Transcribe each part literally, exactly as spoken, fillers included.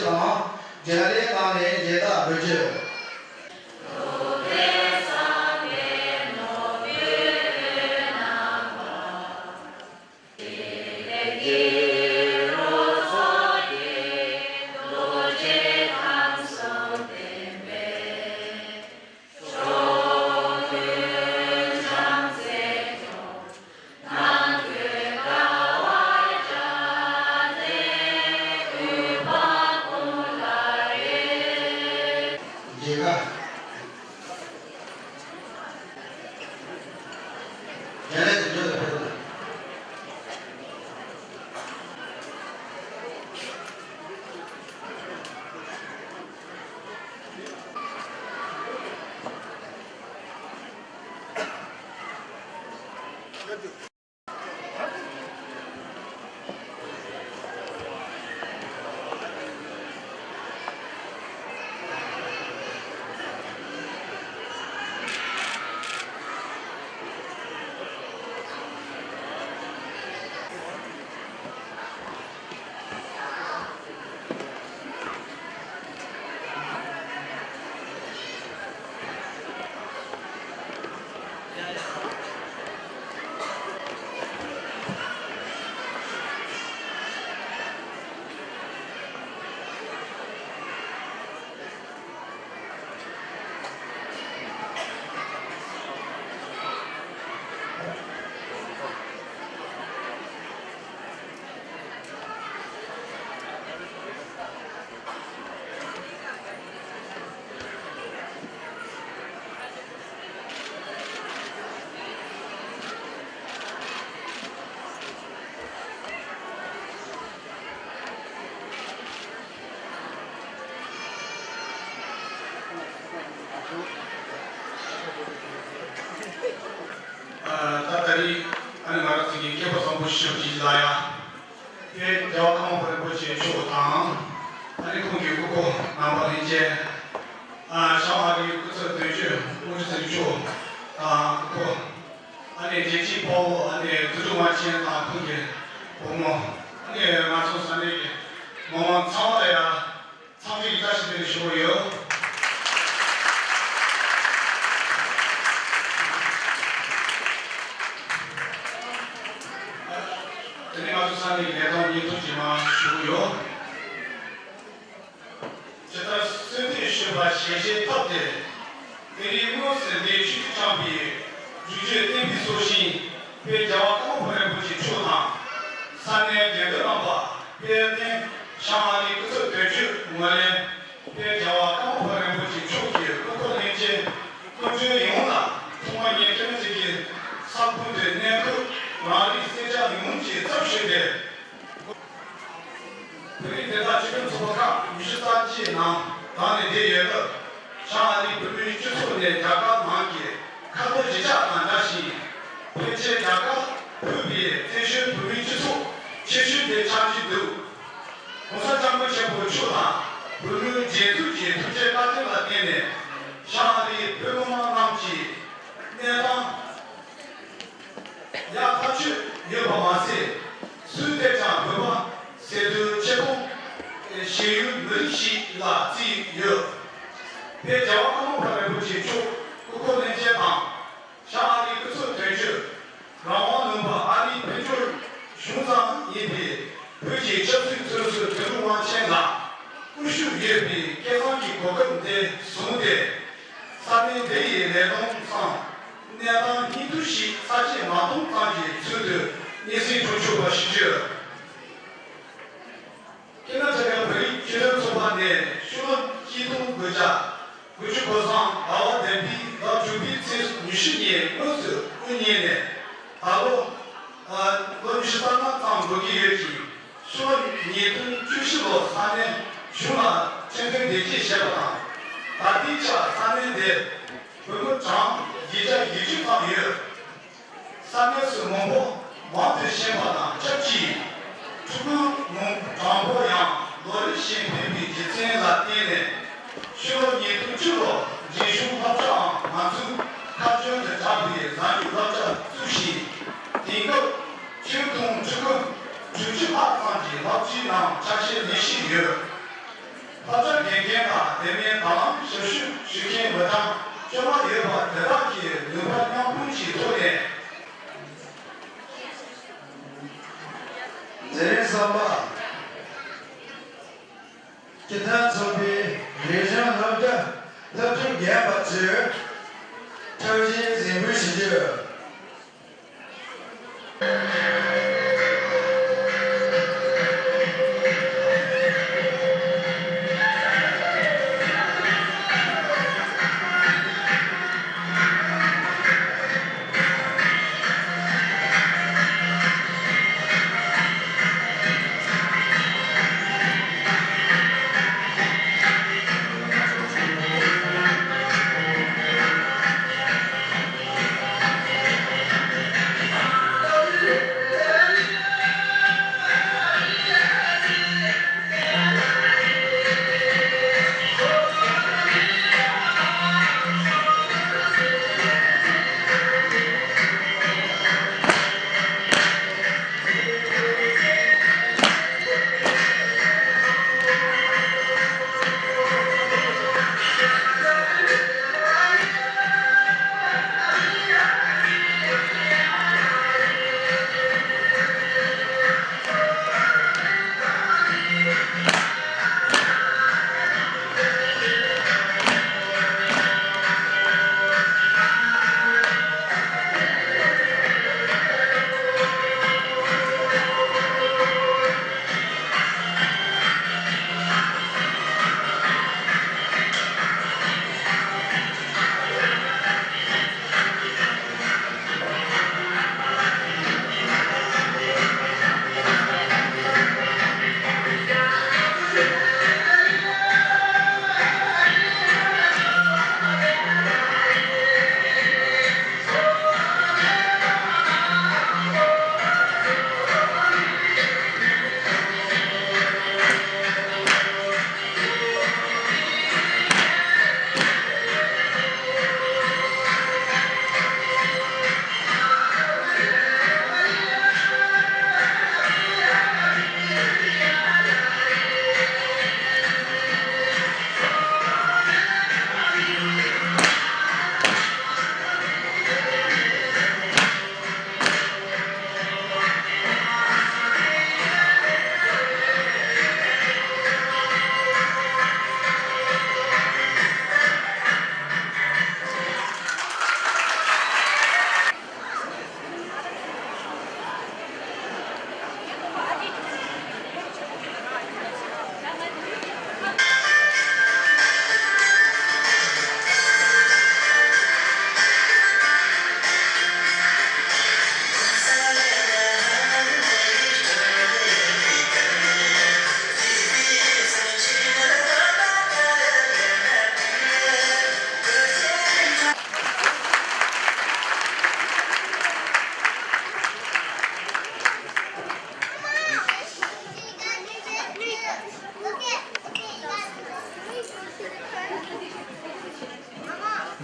དང་། རྒྱ་རས་གནང་ནས་མཇལ་དར་འབུལ་རྒྱུ། ད་ད་རེས་ཨ་ནི་ང་རང་ཚོ་གི་སྐྱེས་པ་བཟང་པོ་ཞབས་ཀྱི་ལ་ཡ། དེ་རྒྱལ་བ་ཀརྨ་པ་རིན་པོ་ཆེ་མཆོག་དང་། ཨ་ནི་ཁོང་གི་སྐུ་འཁོར་རྣམ་པ་ལྷན་རྒྱས། ཨ་ཤམ་ཨ་རིའི་སྐུ་ཚབ་དོན་གཅོད་དངུལ་ཁྲི་ཚེ་རིང་མཆོག་དང་སྐུ་འཁོར། ཨ་ནི་རྒྱལ་གཅེས་དཔའ་བོ་ཨ་ནི་དོན་གྲུབ་དབང་ཆེན་དང་ཁོང་གི་བུ་མོ། ཨ་ནི་ང་ཚོ་ས་གནས་ཀྱི་མི་མང་ཚང་མ་ལ་ཡ། འཚམས་འདྲི་ཡི་བཀྲ་ཤིས་བདེ་ལེགས་ཞུ་གི་ཡོད། དེ་ནས་ང་ཚོ་ས་གནས་ཀྱི་ལས་དོན་སྙན་ཐོ་ཇི་མ་ཞུ་གི་ཡོད། ཇི་ལྟར་གསོལ་འདེབས་ཞུས་པ་ཞལ་བཞེས་ཐོབ་སྟེ། དེ་རིང་དངོས་སུ་འདིར་ཆིབས་བསྒྱུར་བསྐྱངས་པའི་རྒྱུ་རྒྱུད་བསྟན་པའི་སྲོག་ཤིང་དཔལ་རྒྱལ་བ་ཀརྨ་པ་རིན་པོ་ཆེ་མཆོག་དང་། ས་གནས་དགེ་འདུན་རྣམ་པ། དཔལ་ལྡན་ཤམ་ཨ་རིའི་སྐུ་ཚབ་དོན་གཅོད་ངོས་ལེན། དཔལ་རྒྱལ་བ་ཀརྨ་པ་རིན་པོ་ཆེ་མཆོག་གི་སྐུ་འཁོར་ལྷན་རྒྱས་སྐུ་མགྲོན་ཡོངས་ལ་ཐོག་མར་ངས་སྐྱབས་གནས་ཀྱི་ས་ཁུལ་དུ་གནས་སྐབས་རང་རིགས་གསལ་ཆ་ཡོངས་ཀྱི་ཚབ་ཞུས་ཏེ། བོད་རིགས་བདེན་མཐའ་སྤྱི་མཐུན་ཚོགས་པ་ཁག་ཉི་ཤུ་རྩ་གཅིག་ནང་བདམས་ནས་བསྡད་ཡོད་སྟབས། ཤམ་ཨ་རིའི་བོད་མིའི་སྤྱི་ཚོགས་ནས་རྒྱ་གར་ནང་གི་ཁ་ཐོར་གཞིས་ཆགས་དང་འདྲ་ཞིང་། ཕལ་ཆེར་རྒྱ་གར་བོད་པའི་བཙན་བྱོལ་བོད་མིའི་སྤྱི་ཚོགས་ཆེ་ཤོས་དེ་ཆགས་ཀྱི་འདུག ༸གོང་ས་༸སྐྱབས་མགོན་ཆེན་པོ་མཆོག་དང་བོད་མིའི་རྒྱལ་གཙུག་གི་ཐུགས་རྗེ་བཀའ་དྲིན་ལ་བརྟེན་ནས། ཤམ་ཨ་རིའི་བོད་མི་མང་རྣམས་ཀྱི་གནས་སྟངས་ཡག་ཐག་ཆོད་ཡོད་པ་མ་ཟད། སུས་བལྟས་ཀྱང་བོད་པ་ཟེར་དུས་ཆེ་མཐོང་ཞེ་ཡོད་མི་རིགས་ཤིག་ལ་བརྩིས་ཡོད། དཔལ་རྒྱལ་བ་ཀརྨ་པ་རིན་པོ་ཆེ་མཆོག་སྐུ་འཁོར་ལྷན་རྒྱས་དང་། ཤམ་ཨ་རིའི་སྐུ་ཚབ་དོན་གཅོད། རང་དབང་ལུང་པ་ཨ་རིའི་དཔལ་འབྱོར་གཞུང་ཚང་ཡིན་པའི་བོད་ཀྱི་ཆབ་སྲིད་ཚོགས་གཙོ་དོན་གྲུབ་དབང་ཆེན་ལགས། དབུ་བཞུགས་ཡོད་པའི་སྐལ་བཟང་གི་གོ་སྐབས་འདི་བཟུང་སྟེ། ས་གནས་འདི་ཡི་ལས་དོན་སམ་གནས་སྟངས་སྙིང་བསྡུས་ཤིག་ས་བཅད་མ་སྟོང་ཙམ་གྱི་ཚུལ་དུ་སྙན་སེང་ཞུ་ཆོག་པ་ཞུ་རྒྱུ། ཀེ་ན་ཌ་ཀྱི་བོད་རིགས་སྤྱི་མཐུན་ཚོགས་པ་ནས་ཕྱི་ལོ་ཆིག་སྟོང་དགུ་བརྒྱ་དགུ་བཅུ་གོ་གསུམ་ཟླ་བ་བདུན་པའི་ཟླ་དྲུག་པའི་ཚེས་ཉི་ཤུ་ཉིན་དངོས་སུ་དབུ་བརྙེས་ནས་ད་ལོ། ཨ། ལོ་ཉི་ཤུ་རྩ་ལྔ་ཙམ་འགྲོ་གི་ཡོད་ཅིང་། ཕྱི་ལོ་ཉིས་སྟོང་བཅུ་བཞི་ལོར་ས་གནས་གཞུང་ལ་ཆེད་འདོན་དེ་གཅིག་བྱས་པ་དང་། ད་ལྟའི་ཆར་ས་གནས་འདིར་བོད་མི་གྲངས་བརྒྱད་བརྒྱ་བཞི་བཅུ་ཙམ་ཡོད། ས་གནས་སུ་མི་འབོར་མང་དུ་ཕྱིན་པ་དང་ཆབས་ཅིག་ཕྲུ་གུའི་མི་གྲངས་འབོར་ཡང་ལོ་རེ་བཞིན་འཕེལ་བའི་རྒྱུ་མཚན་ལ་བརྟེན་ནས། ཕྱི་ལོ་ཉིས་སྟོང་བཅུ་ལོར་རྒྱལ་གཞུང་སློབ་གྲྭའམ་ང་ཚོའི་ཁ་བྱང་དུ་གྲགས་པའི་གཟའ་མཇུག་སློབ་གྲྭ་བཙུགས་ཤིང་། དེང་སྐབས་ཆོས་དང་ཕྲུ་གུ་དྲུག་ཅུ་ལྷག་ཙམ་གྱི་སློབ་ཕྲུག་རྣམས་ཆ་ཤས་ལེན་བཞིན་ཡོད། དེ་མིན་ད་ལམ་ཞབས་ཞུ་ཞུ་མཁན་མི་གྲངས་བཅོ་ལྔ་ཡོད་པ་དེ་དག་གིས་ནུས་པ་མཉམ་སྤུངས་ཀྱི་ཐོག་ནས། མཛད་རིམ་གསུམ་པ། སྤྱི་མཐུན་ཚོགས་པའི་རིག་གཞུང་སློབ་གྲྭ་སློབ་ཕྲུག་རྒན་པ་ཚོས་འཁྲབ་གཞས་གཟིགས་འབུལ་ཞུ་རྒྱུ།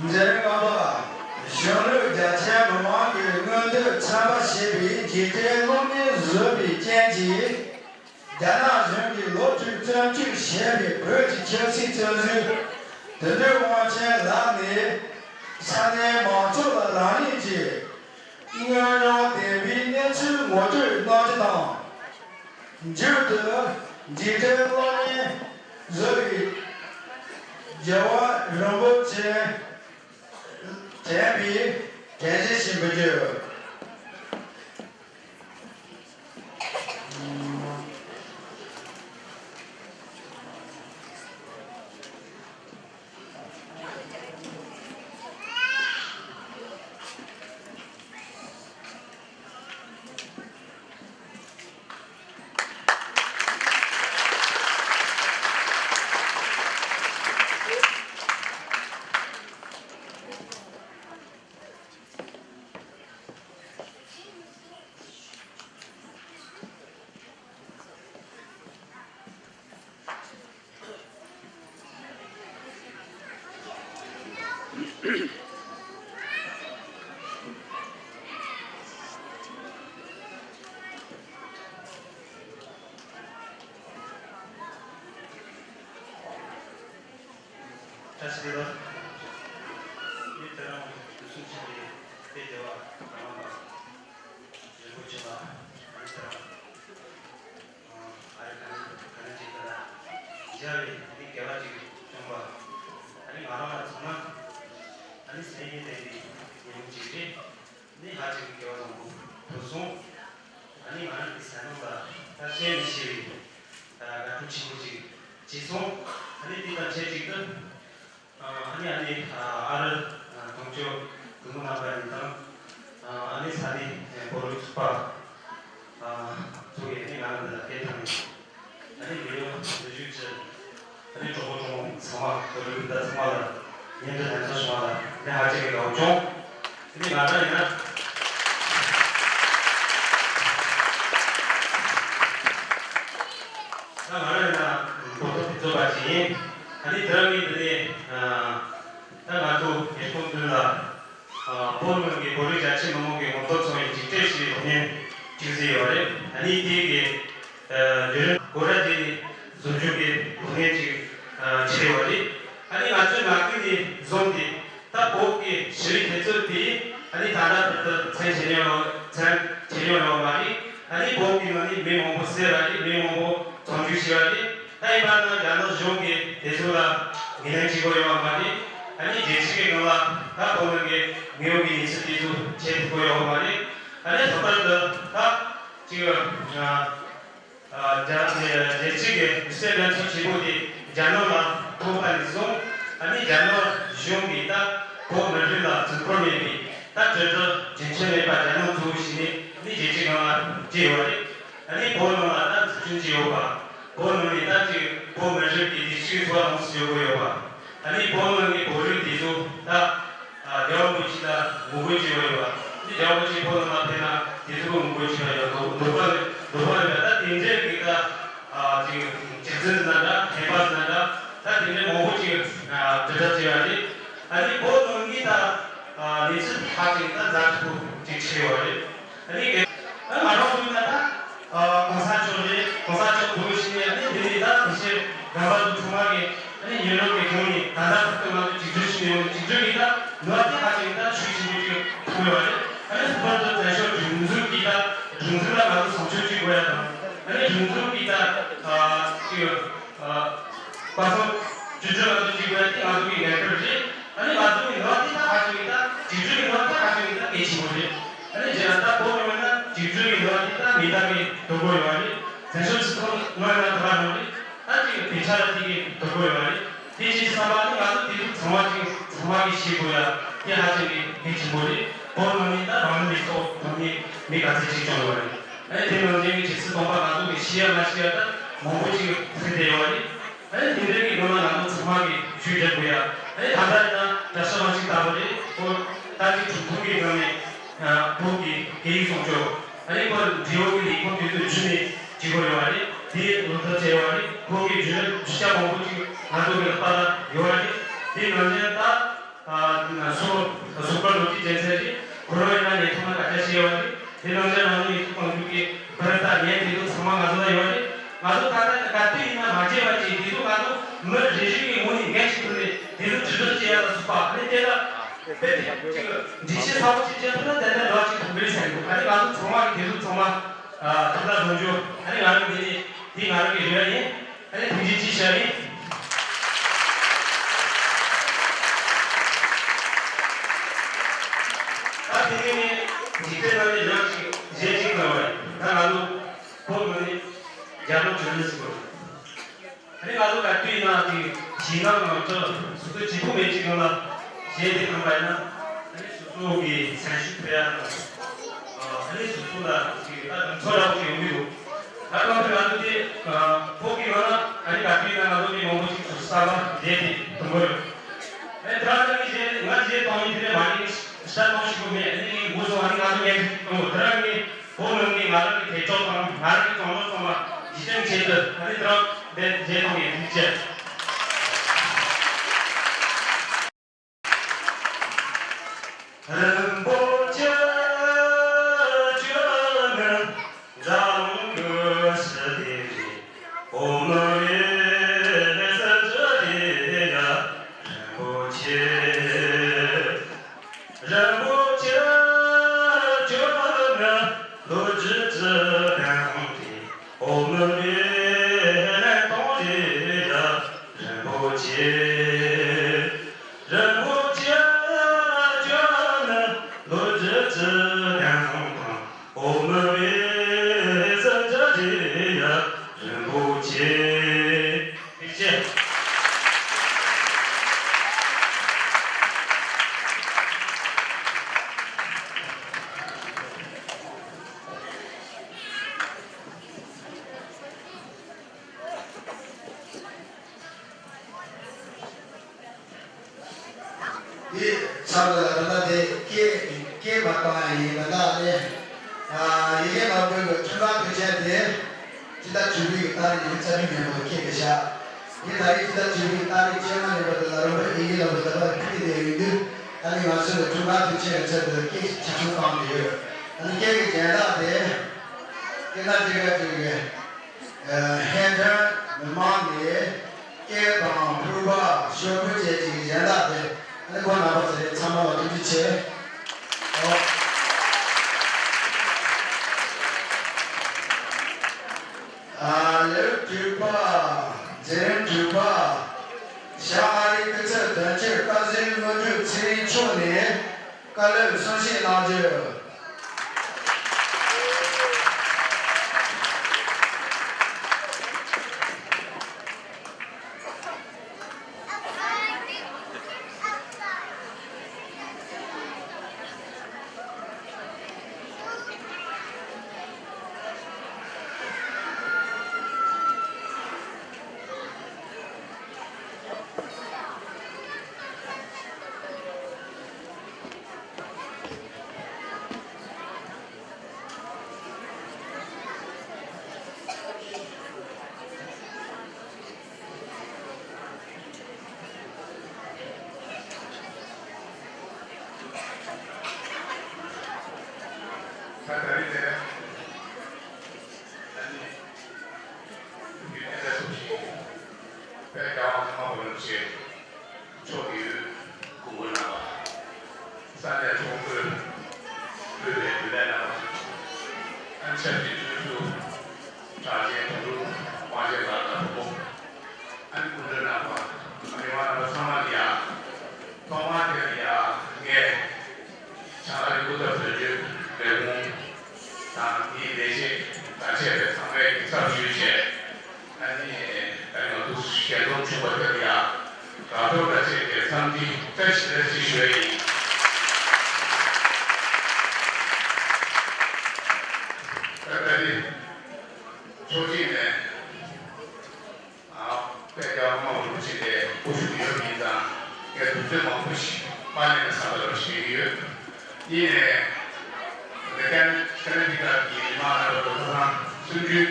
མཛད་རིམ་ལྔ་པ། གཞོན་ནུ་རྒྱ་ཆེན་མི་མང་གིས་མངོན་འདོད་ཚན་པ་ཞེས་པའི་འཇིག་རྟེན་གློག་བརྙན་བཟོས་པའི་རྐྱེན་གྱིས། རྒྱ་ནག་གཞུང་གིས་ལོ་དྲུག་བཙོན་འཇུག་བྱས་པའི་བོད་ཀྱི་ཆབ་སྲིད་བཙོན་ཟུར་དོན་གྲུབ་དབང་ཆེན་ལགས་ནས། ས་གནས་མང་ཚོགས་ལ་རང་ཉིད་ཀྱི་དངོས་མྱོང་ལྡན་པའི་གནས་ཚུལ་ངོ་སྤྲོད་གནང་རྒྱུ་དང་། མཇུག་ཏུ་འཇིག་རྟེན་གློག་བརྙན་བཟོ་བའི་རྒྱལ་བ་རིན་པོ་ཆེ་དྲན་པའི་དྲན་གཞི་ཞིག་འབུལ་རྒྱུ། བཀྲ་ཤིས་བདེ་ལེགས། ངས་དེ་རིང་དུས་གསུམ་མཁྱེན་པའི་དཔལ་རྒྱལ་བ་ཀརྨ་པ་རིན་པོ་ཆེ་ལ་ངས་དེ་རིང་ཨ་རི་ག་ནས་ག་ནས་ཅིག་ད་ལ་མཇལ་བའི་འདི་དགེ་བ་ཅིག་བྱུང་བ། ཨ་ནི་ང་རང་ལ་མཚོན་ན་ཨ་ནི་སེམས་ཡིད་བརྟན་པའི་ཉིན་མོ་ཅིག་རེད། ནི་ཧ་ཅང་གི་དགེ་བ་བཟང་པོ་ཐོབ་སོང་། ཨ་ནི་ང་རང་གི་སེམས་ནང་ལ་ད་བཤད་མི་ཤེས་པའི་ཨ་དགའ་སྤྲོ་ཆེན་པོ་ཅིག་སྐྱེས་སོང་། ཨ་ནི་དེ་དང་ཆབས་ཅིག་ཏུ་ཨ་ནི་ཨ་ནི་ཨ་རི་ཨ་དོན་གཅོད་སྐུ་ངོ་རྣམ་པ་གཉིས་དང་ཨ་ནི་ས་གནས་བོད་རིགས་ཚོགས་པ་ཚོ་ཡིས་ནི་ང་རང་འདི་ལ་སྐད་བཏང་ནས། ཨ་ནི་མི་ཡོང་བཟོ་བཅོས་ཀྱི་ཨ་ནི་གྲོགས་པོ་གྲོགས་མོ་ཚང་མ་བོད་རིགས་སྤུན་ཟླ་ཚང་མ་ལ་སྙན་སྒྲོན་ལྷན་ཚོགས་བྱུང་བ་ལ་ནི་ཧ་ཅང་གི་དགའ་བོ་བྱུང་། ཨ་ནི་ང་རང་ཡིན་ན། ད་ང་རང་ཡིན་ན་གོ་ཐོབ་དེ་ཚོ་པ་ཅིག་ཡིན། ཨ་ནི་དེ་རིང་ངས་འདི་ནས་ད་ང་ཚོ་ཉིས་སྟོང་བདུན་ལ། བོད་ནང་གི་བོད་རིགས་རྒྱ་ཆེ་མི་མང་གི་ངོ་རྟོག་ཚོགས་པའི་འཇིགས་བྲལ་ཞེས་པའི་ཐོག་ནས་ཅིག་བཟོས་ཡོད་རེད། ཨ་ནི་དེ་གི་བརྒྱུད་རིམ་གོ་ར་དེ་ནི་བཟོ་བཅོས་ཀྱི་ཐོག་ནས་ཅིག་ཆགས་ཡོད་རེད། ཨ་ནི་ང་ཚོའི་ནང་ཁུལ་ནས་བཟུང་སྟེ་ད་བོད་ཀྱི་ཞི་བའི་འཐབ་རྩོད་དེ་ཨ་ནི་ད་ལྟ་བར་དུ་མཚམས་ཆད་མྱོང་མཚམས་ཆད་མྱོང་ཡོད་མ་རེད། ཨ་ནི་བོད་ཀྱི་ནང་ནས་མི་མང་པོ་བསད་པ་རེད། མི་མང་པོ་བཙོན་འཇུག་བྱས་པ་རེད། ད་ཡིན་པ་ན་རྒྱ་ནག་གཞུང་གིས་དེ་ཚོ་ལ་ངོས་ལེན་བྱེད་དགོས་ཡོད་མ་རེད། ཨ་ནི་རྒྱལ་སྤྱི་གི་ནང་ལ་ད་བོད་ནང་གི་དངོས་ཡོད་ཀྱི་གནས་ཚུལ་དེ་ཚོ་བྱེད་ཐུབ་ཀྱི་ཡོད་མ་རེད། ཨ་ནི་ལྷག་པར་དུ་ད་ཅིག་ཨ་ཨ་རྒྱ་རྒྱལ་སྤྱི་གི་གསལ་ལེན་ཚོགས་ཆེན་པོ་དེ་རྒྱ་ནག་ལ་ཐོབ་པ་ནས་བཟུང་ཨ་ནི་རྒྱ་ནག་གཞུང་གིས་ད་བོད་མི་རིགས་ལ་བརྩི་བཀུར་མེད་པའི་ད་དྲིལ་བསྒྲགས་རྒྱུན་ཆད་མེད་པ་རྒྱ་ནག་གཙོ་བོ་བྱས་ནས་ཨ་ནི་རྒྱལ་སྤྱིའི་ནང་ལ་སྤྲད་ཡོད་རེད། ཨ་ནི་བོད་ནང་ལ་ད་འཛུགས་སྐྲུན་བྱས་ཡོད་པ། བོད་ནང་ནས་ད་ཅིག་བོད་མི་རིགས་ཀྱི་བདེ་སྐྱིད་འཚོ་བ་ལོངས་སུ་སྤྱོད་དགོས་ཡོད་པ། ཨ་ནི་བོད་ནང་གི་བོད་རིགས་དེ་ཚོ་ད་རྒྱལ་བ་རིན་པོ་ཆེ་ལ་ངོ་རྒོལ་བྱས་ཡོད་པ། ཨ་ནི་རྒྱལ་བ་རིན་པོ་ཆེ་བོད་ནང་ལ་ཕེབས་ན་དེ་ཚོ་ངོ་རྒོལ་བྱས་པ་ཡོད་འདུག་འདུག་པ་འདུག་པ་རེད་པ། ད་དེ་འདྲའི་གི་ད་ཅིག་ཅིག་འཛིན་ན་འདྲ་ཧེ་པ་ན་འདྲ་ད་དེ་འདྲའི་མང་པོ་ཅིག་དྲིལ་བསྒྲགས་བྱས་པ་རེད། ཨ་ནི་བོད་ནང་གི་ད་གནས་ཚུལ་ཧ་ཅང་ད་ཛ་དྲག་པོ་ཅིག་ཆགས་ཡོད་རེད། ཨ་ནི་ང་རང་ཚོ་ཡིན་ན་ད་གོང་ས་མཆོག་རེད། གོང་ས་མཆོག་འདུག་ཕྱིན་ནས་ཨ་ནི་དེ་ནས་ད་དེ་ཕྱིར་རྒན་པ་ཚོ་ཚང་མ་གིས་ཨ་ནི་ཉེ་རབས་ཀྱི་སྒང་ནས་ད་ལྟ་བར་དུ་ང་ཚོ་འཇིགས་སྐྲག་ཞིག་ཡོང་ནས་འཇིགས་སྐྲག་གིས་ད་ནུས་པ་དེ་ཧ་ཅང་ད་ཤུགས་ཆེན་པོ་ཅིག་ཐོན་ཡོད་རེད། ཨ་ནི་ལྷག་པར་དུ་བཙན་བྱོལ་སྒྲིག་འཛུགས་ཀྱིས་ད་སྒྲིག་འཛུགས་ལ་ང་ཚོ་བཟང་སྤྱོད་ཅིག་དགོས་ཡ་དང་། ཨ་ནི་སྒྲིག་འཛུགས་ཀྱིས་ད་ཅིག་ཨ། བཀའ་ཤག་བཅུ་དྲུག་ལ་ཐུགས་རྗེ་དགོས་ཏེ་ང་ཚོ་གི་འགན་ཁུར་རེད། ཨ་ནི་ང་ཚོ་གི་ནུས་པ་དེ་ད་ཧ་ཅང་གི་ད་འཇིགས་སྐྲག་གི་ནུས་པ་ད་ཧ་ཅང་གི་ད་གལ་ཆེན་པོ་རེད། ཨ་ནི་རྗེས་ལ་ད་བོད་མི་མང་ན་འཇིགས་སྐྲག་གི་ནུས་པ་དེ་ད་མི་ད་གི་དོ་དགོས་ཡོད་རེད། བཙན་བྱོལ་སྤྱི་ཚོགས་ནང་ན་ད་རང་རེད། ད་ཅིག་དེ་ཆ་ལ་དེ་གི་དོ་དགོས་ཡོད་རེད། དེ་ཅིག་བསམ་པ་ཨ་ནི་ང་ཚོ་དེ་ཚོ་ཚང་མ་ཅིག་ཚང་མ་གི་ཤེས་དགོས་ཡ་དེ་ཧ་ཅང་གི་གལ་ཆེན་པོ་རེད། བོད་མི་མང་ནི་ད་རང་ལུས་མེ་སྲོག་ཐོན་ནི་མི་ག་ཚད་ཅིག་བྱུང་ཡོད་རེད། ཨ་ནི་དེ་ནང་བཞིན་གྱི་ཇི་སྲིད་སྟོང་པ་ང་ཚོ་གི་ཤེས་ཡ་མ་ཤེས་ཡ་ད་མང་པོ་ཅིག་ཐོན་བསྡད་ཡོད་རེད། ཨ་ནི་དེ་འདྲའི་གི་སྒང་ལ་ང་ཚོ་ཚང་མ་གིས་ཤུགས་རྒྱག་དགོས་ཡ། ཨ་ནི་ད་ལྟ་ཡིན་ན་གྲྭ་ཤག་ཁང་ཞིག་ལྟ་བུ་རེད། ཁོ་ད་ཅིག་གྲུབ་ཐོབ་ཀྱི་སྒང་ནས་བོད་ཀྱི་སྐད་ཡིག་སྲུང་སྐྱོབ། ཨ་ནི་ཁོ་འབྲེལ་ཡོད་ཀྱི་ལས་ཁུངས་དེ་ཚོ་བརྒྱུད་ནས་བྱེད་དགོས་ཡོད་རེད། དེ་ལོ་ཐོ་བྱས་ཡོད་རེད། ཁོ་གི་བརྒྱུད་རིམ་བརྒྱུད་བྱ་མང་པོ་ཅིག་ང་ཚོ་གི་ལག་པ་ལ་ཡོད་རེད། དེ་ནང་བཞིན་ད། ཨ་སོ་སོ་པར་ལོ་རྒྱུས་ཅན་ཚད་རེད། ཁོ་རང་ཡིན་ན་ཉེ་ཐོག་ན་སྐད་ཆ་བཤད་ཡོད་རེད། དེ་ནང་བཞིན་རང་ཉིད་ཡིག་ཐོག་གཏོང་རྒྱུ་གི་པར་དང་ཉན་དེ་ཚོ་ཚང་མ་ང་ཚོ་ལ་ཡོད་རེད། ང་ཚོ་ད་ལྟ་ག་དུས་ཡིན་ན་མ་བརྗེད་པ་ཅིག་དེ་ཚོ་ང་ཚོ་མི་རེ་རེ་གི་ངོས་ནས་འགན་ཞིག་བླངས་ནས་དེ་ཚོ་དྲིལ་བསྒྲགས་བྱེད་ཡ་ལ་སོགས་པ་ཨ་ནི་དེ་ལ་དཔེ་དེ་ཅིག་འགྲེལ་བཤད་ཚ་པོ་ཅིག་བྱེད་ཐུབ་ན་དེ་ནས་ལོ་ཅིག་ཐུབ་པའི་སེམས་འདུག་ཨ་ནི་ང་ཚོ་ཚང་མ་གི་དེ་ཚོ་ཚང་མ་ཐུགས་ལ་འཛིན་རྒྱུ་ཨ་ནི་ང་རང་འདི་ནས་དེ་ང་རང་གི་རེ་བ་ཡིན། ཨ་ནི་ཐུགས་རྗེ་ཆེ་ཞུ་ཡ་ཡིན། ད་དེ་ནས་ནི་འཇིག་རྟེན་ནང་ནས་ལོ་གཅིག་གཞས་གཅིག་གནང་བ་ཡིན། ད་ང་ཚོ་བོད་མི་ནི་རྒྱ་ནག་བཅོམ་ལྡན་ཟེར་གོ། ཨ་ནི་ང་ཚོ་ག་དུས་ཡིན་ན་དེ་ཞིང་ནང་ནང་དུ་སོ་སོ་བྱེད་པོ་མེད་ཅིག་ཡོང་ལ་གཞས་དེ་གནང་བ་ཡིན་ན་ཨ་ནི་སོ་སོ་གི་སེམས་ཤུགས་འཕེལ་ཡ་དང་། ཨ་ནི་སོ་སོ་ལ་ཅིག་ད་དུང་ཚོར་ར་བོ་ཅིག་ཡོང་གི་འདུག་ད་གང་ལྟར་ང་ཚོ་དེ་བོད་ཀྱི་ནང་ན་ཨ་ནི་ག་དུས་ཡིན་ན་ང་ཚོ་མི་མང་པོ་ཅིག་སོ་སོ་གསར་པ་བསྡད་དེ་གཏོང་གི་ཡོད། ཨ་ནི་དེ་རང་ཚོ་གི་གཞས་ང་གཞས་གཏོང་ཡིན་དེ་ནས་མ་ནི་ཤ་གཏོང་ཞིག་གོ་མེད། ཨ་ནི་ངས་འགོ་སོང་ཨ་ནི་ང་ཚོ་ངས་གཏོང་གི་དེ་རང་གི་བོད་ནང་གི་ང་རང་གི་དེབ་ཐོག་དང་ང་རང་གི་བརྩམས་ཆོས་ཚང་མ་གཞི་རྟེན་ཆེད་དུ་ཨ་ནི་དེ་རང་བསྡད་གཞས་གཏོང་ཡིན་ཐུགས་རྗེ་ཆེ། རིན་པོ་ཆེ་ཁྱོད་ནི་འཛམ་གླིང་གི་ཞི་བདེ་རེད། འོ་མ་བའི་ལས་ས་ཅི་རེད་ཡ། རིན་ ཆེ། རིན་པོ་ཆེ་ལ་བརྗོད་ན་ལོ་རྒྱུས་ཀྱི་བསྟན་སྲུང་དང་འོག་མིན་པའི་གཟི་བརྗིད་རེད་ཡ། རིན་པོ་ཆེ། ཐུགས་རྗེ་ཆེ། དེ་ཚབ་ལ་ད་ལྟ་དེ་སྐད་སྐད་མ་བཏང་ཡ་ཡིན་ད་ལྟ་ནས། ཡི་གེ་ནོར་བུ་གི་འཁྲུངས་སྐར་དུས་ཆེན་དེ་སྤྱི་ཟླ་བཅུ་པའི་ཏ་རིག་ཉི་ཤུ་རྩ་དྲུག་ཉིན་མོ་འཁེལ་བཞག་ཡིན། ད་རེས་སྤྱི་ཟླ་བཅུ་པའི་ཏ་རིག་བཅོ་ལྔ་ཉིན་མོ་དེ་ལ་རོགས་པའི་ཡི་གེ་ནོར་བུ་ད་ལྟ་ཕུལ་བསྡད་ཡོད་དུས། ཨ་ནི་ང་ཚོ་ལ་འཁྲུངས་སྐར་དུས་ཆེན་གྱི་ཆེད་དུ་སྐད་ཆ་ཆུང་བཏང་གི་ཡོད། ཨ་ནི་སྐད་ཀྱི་སྦྱིན་བདག་དེ་སྐད་བརྡ་ཅིག་ག་ཅིག་གི་ཧན་ཐར་མི་མང་ནས་སྐད་དང་ཕུར་པ་ཤོག་བུ་བཅས་ཀྱི་སྦྱིན་བདག་དེ་ཨ་ནི་ཁོང་རྣམ་པ་ཚོ་ཚང་མ་ལ་ཐུགས་རྗེ་ཆེ། ཨོ། ཨ་ལེའུ་དྲུག་པ། འཛིན་རིམ་དྲུག་པ། བྱང་ཨ་རིའི་སྐུ་ཚབ་དོན་གཅོད་བཀའ་ཟུར་དངོས་གྲུབ་ཚེ་རིང་མཆོག་ནས་བཀའ་སློབ་གསུང་བཤད་གནང་རྒྱུ། ད་ད་རེས་དེ་ཨ་ནི་ཡུལ་དེ་ལ་སོགས་ཤིང་དཔལ་རྒྱལ་བ་ཀརྨ་པ་རིན་པོ་ཆེ་མཆོག་གིས་སྐུ་ངོ་གནང་བ། ས་གནས་ཚོགས་གཙོས་དབུས་པའི་རྒྱུན་ལས་རྣམ་པ། ཨ་ནི་ཆབ་སྲིད་དྲུང་ཞུ། གྲགས་ཅན་དོན་གྲུབ་དབང་ཆེན་ལགས་དང་ཕུར་བུ། ཨ་ནི་སྐུ་མགྲོན་རྣམ་པ། ཨ་ནི་མི་མང་རྣམ་པ་ཚང་མ་ལ་ཡ། ཐོག་མར་དེ་ལ་ཡ་ངས་བྱང་ཨ་རི་སྐུ་ཚབ་དོན་གཅོད་ལས་ཁུངས་དང་དེའི་ལས་བྱེད་དང་བཅས་པའི་ཚང་མའི་གི་ཚབ་ཞུས་བྱས། ཨ་ནི་ད་ང་ཚོ་ཞལ་འཛོམས་བྱུང་བ་དེ་ལ་ཡང་དགའ་སྤྲོ་དང་བཅས་པའི་འཚམས་འདྲི་བཀྲ་ཤིས་བདེ་ལེགས་ཞུ་ཡ་ཡིན། ད་ད་རེས་ཚོགས་ཆེན་ནས་ཨ་དཔལ་རྒྱལ་བ་ཀརྨ་པ་རིན་པོ་ཆེ་ལ་སྐུ་ཞུགས་ཡོད་པ་ཡིན་ཙང་ངས་དུས་ཚོད་མང་པོ་ཞིག་མ་ལེན་ན་བསམ་པ་རེ་ཞིག་ཡོད། གཉིས་ནས། ཀ་ནེ་ཀ་ནེ་ཊི་ཀཊ་གི་མི་མང་རྣམ་པ་ལོ་ཐ་ཚང་གསུམ་བཅུའི་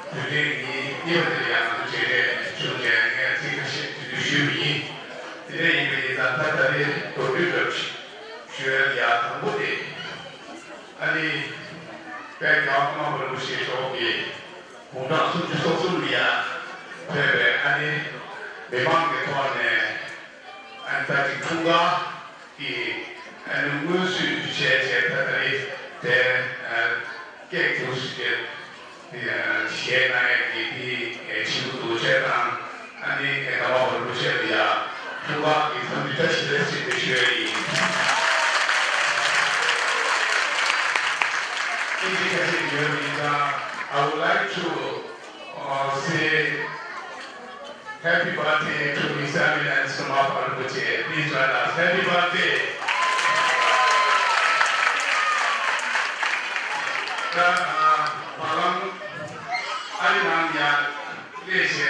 དུས་དྲན་ཉིན་གཉིས་པ་དེར་ཡང་ང་ཚོ་མཇལ་འཕྲད་བྱུང་བྱས་ངས་ཚིག་ཁ་ཤས་དེ་དུས་ཞུས་པ་ཡིན། དེ་འདྲ་ཡིན་པ་ཡིན་ཙང་ད་ད་རེས་མདོར་བསྡུས་འདྲ་པོ་ཞིག་ཞུ་ཡ་ཡ་དང་པོ་དེ། ཨ་ནི། དཔལ་རྒྱལ་བ་ཀརྨ་པ་རིན་པོ་ཆེ་མཆོག་གིས་དགུང་གྲངས་སུམ་ཅུ་སོ་གསུམ་ལ་ཡ་ཕེབས་པའི་ཨ་ནི། མི་མང་གི་ཐོག་ནས། ཨ་ནི་ད་ཅིག་འཁྲུངས་སྐར་གྱི་ཨ་ནི་སྔོན་བསུ་བྱས་བྱས་ད་ད་རེས་དེ་ཨ་ཀེག་འདུག་ཟེར་གྱི་ཞལ་གནང་ཡས་ཀྱི་དེ་བྱེད་འདུག་བྱས་དང་ཨ་ནི་ཀརྨ་པ་རིན་པོ་ཆེ་ལ་ཡ་འཁྲུངས་སྐར་གྱི་འཚམས་འདྲི་བཀྲ་ཤིས་བདེ་ལེགས་ཟེར་ཏེ་ཞུ་ཡས་ཡིན། ཨིན་ཇི་སྐད་ཆ་ཡོད་མིན་ཙང་། I would like to uh, say Happy birthday to His Eminence Karmapa Rinpoche. Please join us. Happy birthday. ད་ཨ་བ་ལང་ཨ་རི་ནང་ཡ་ལས་བྱས།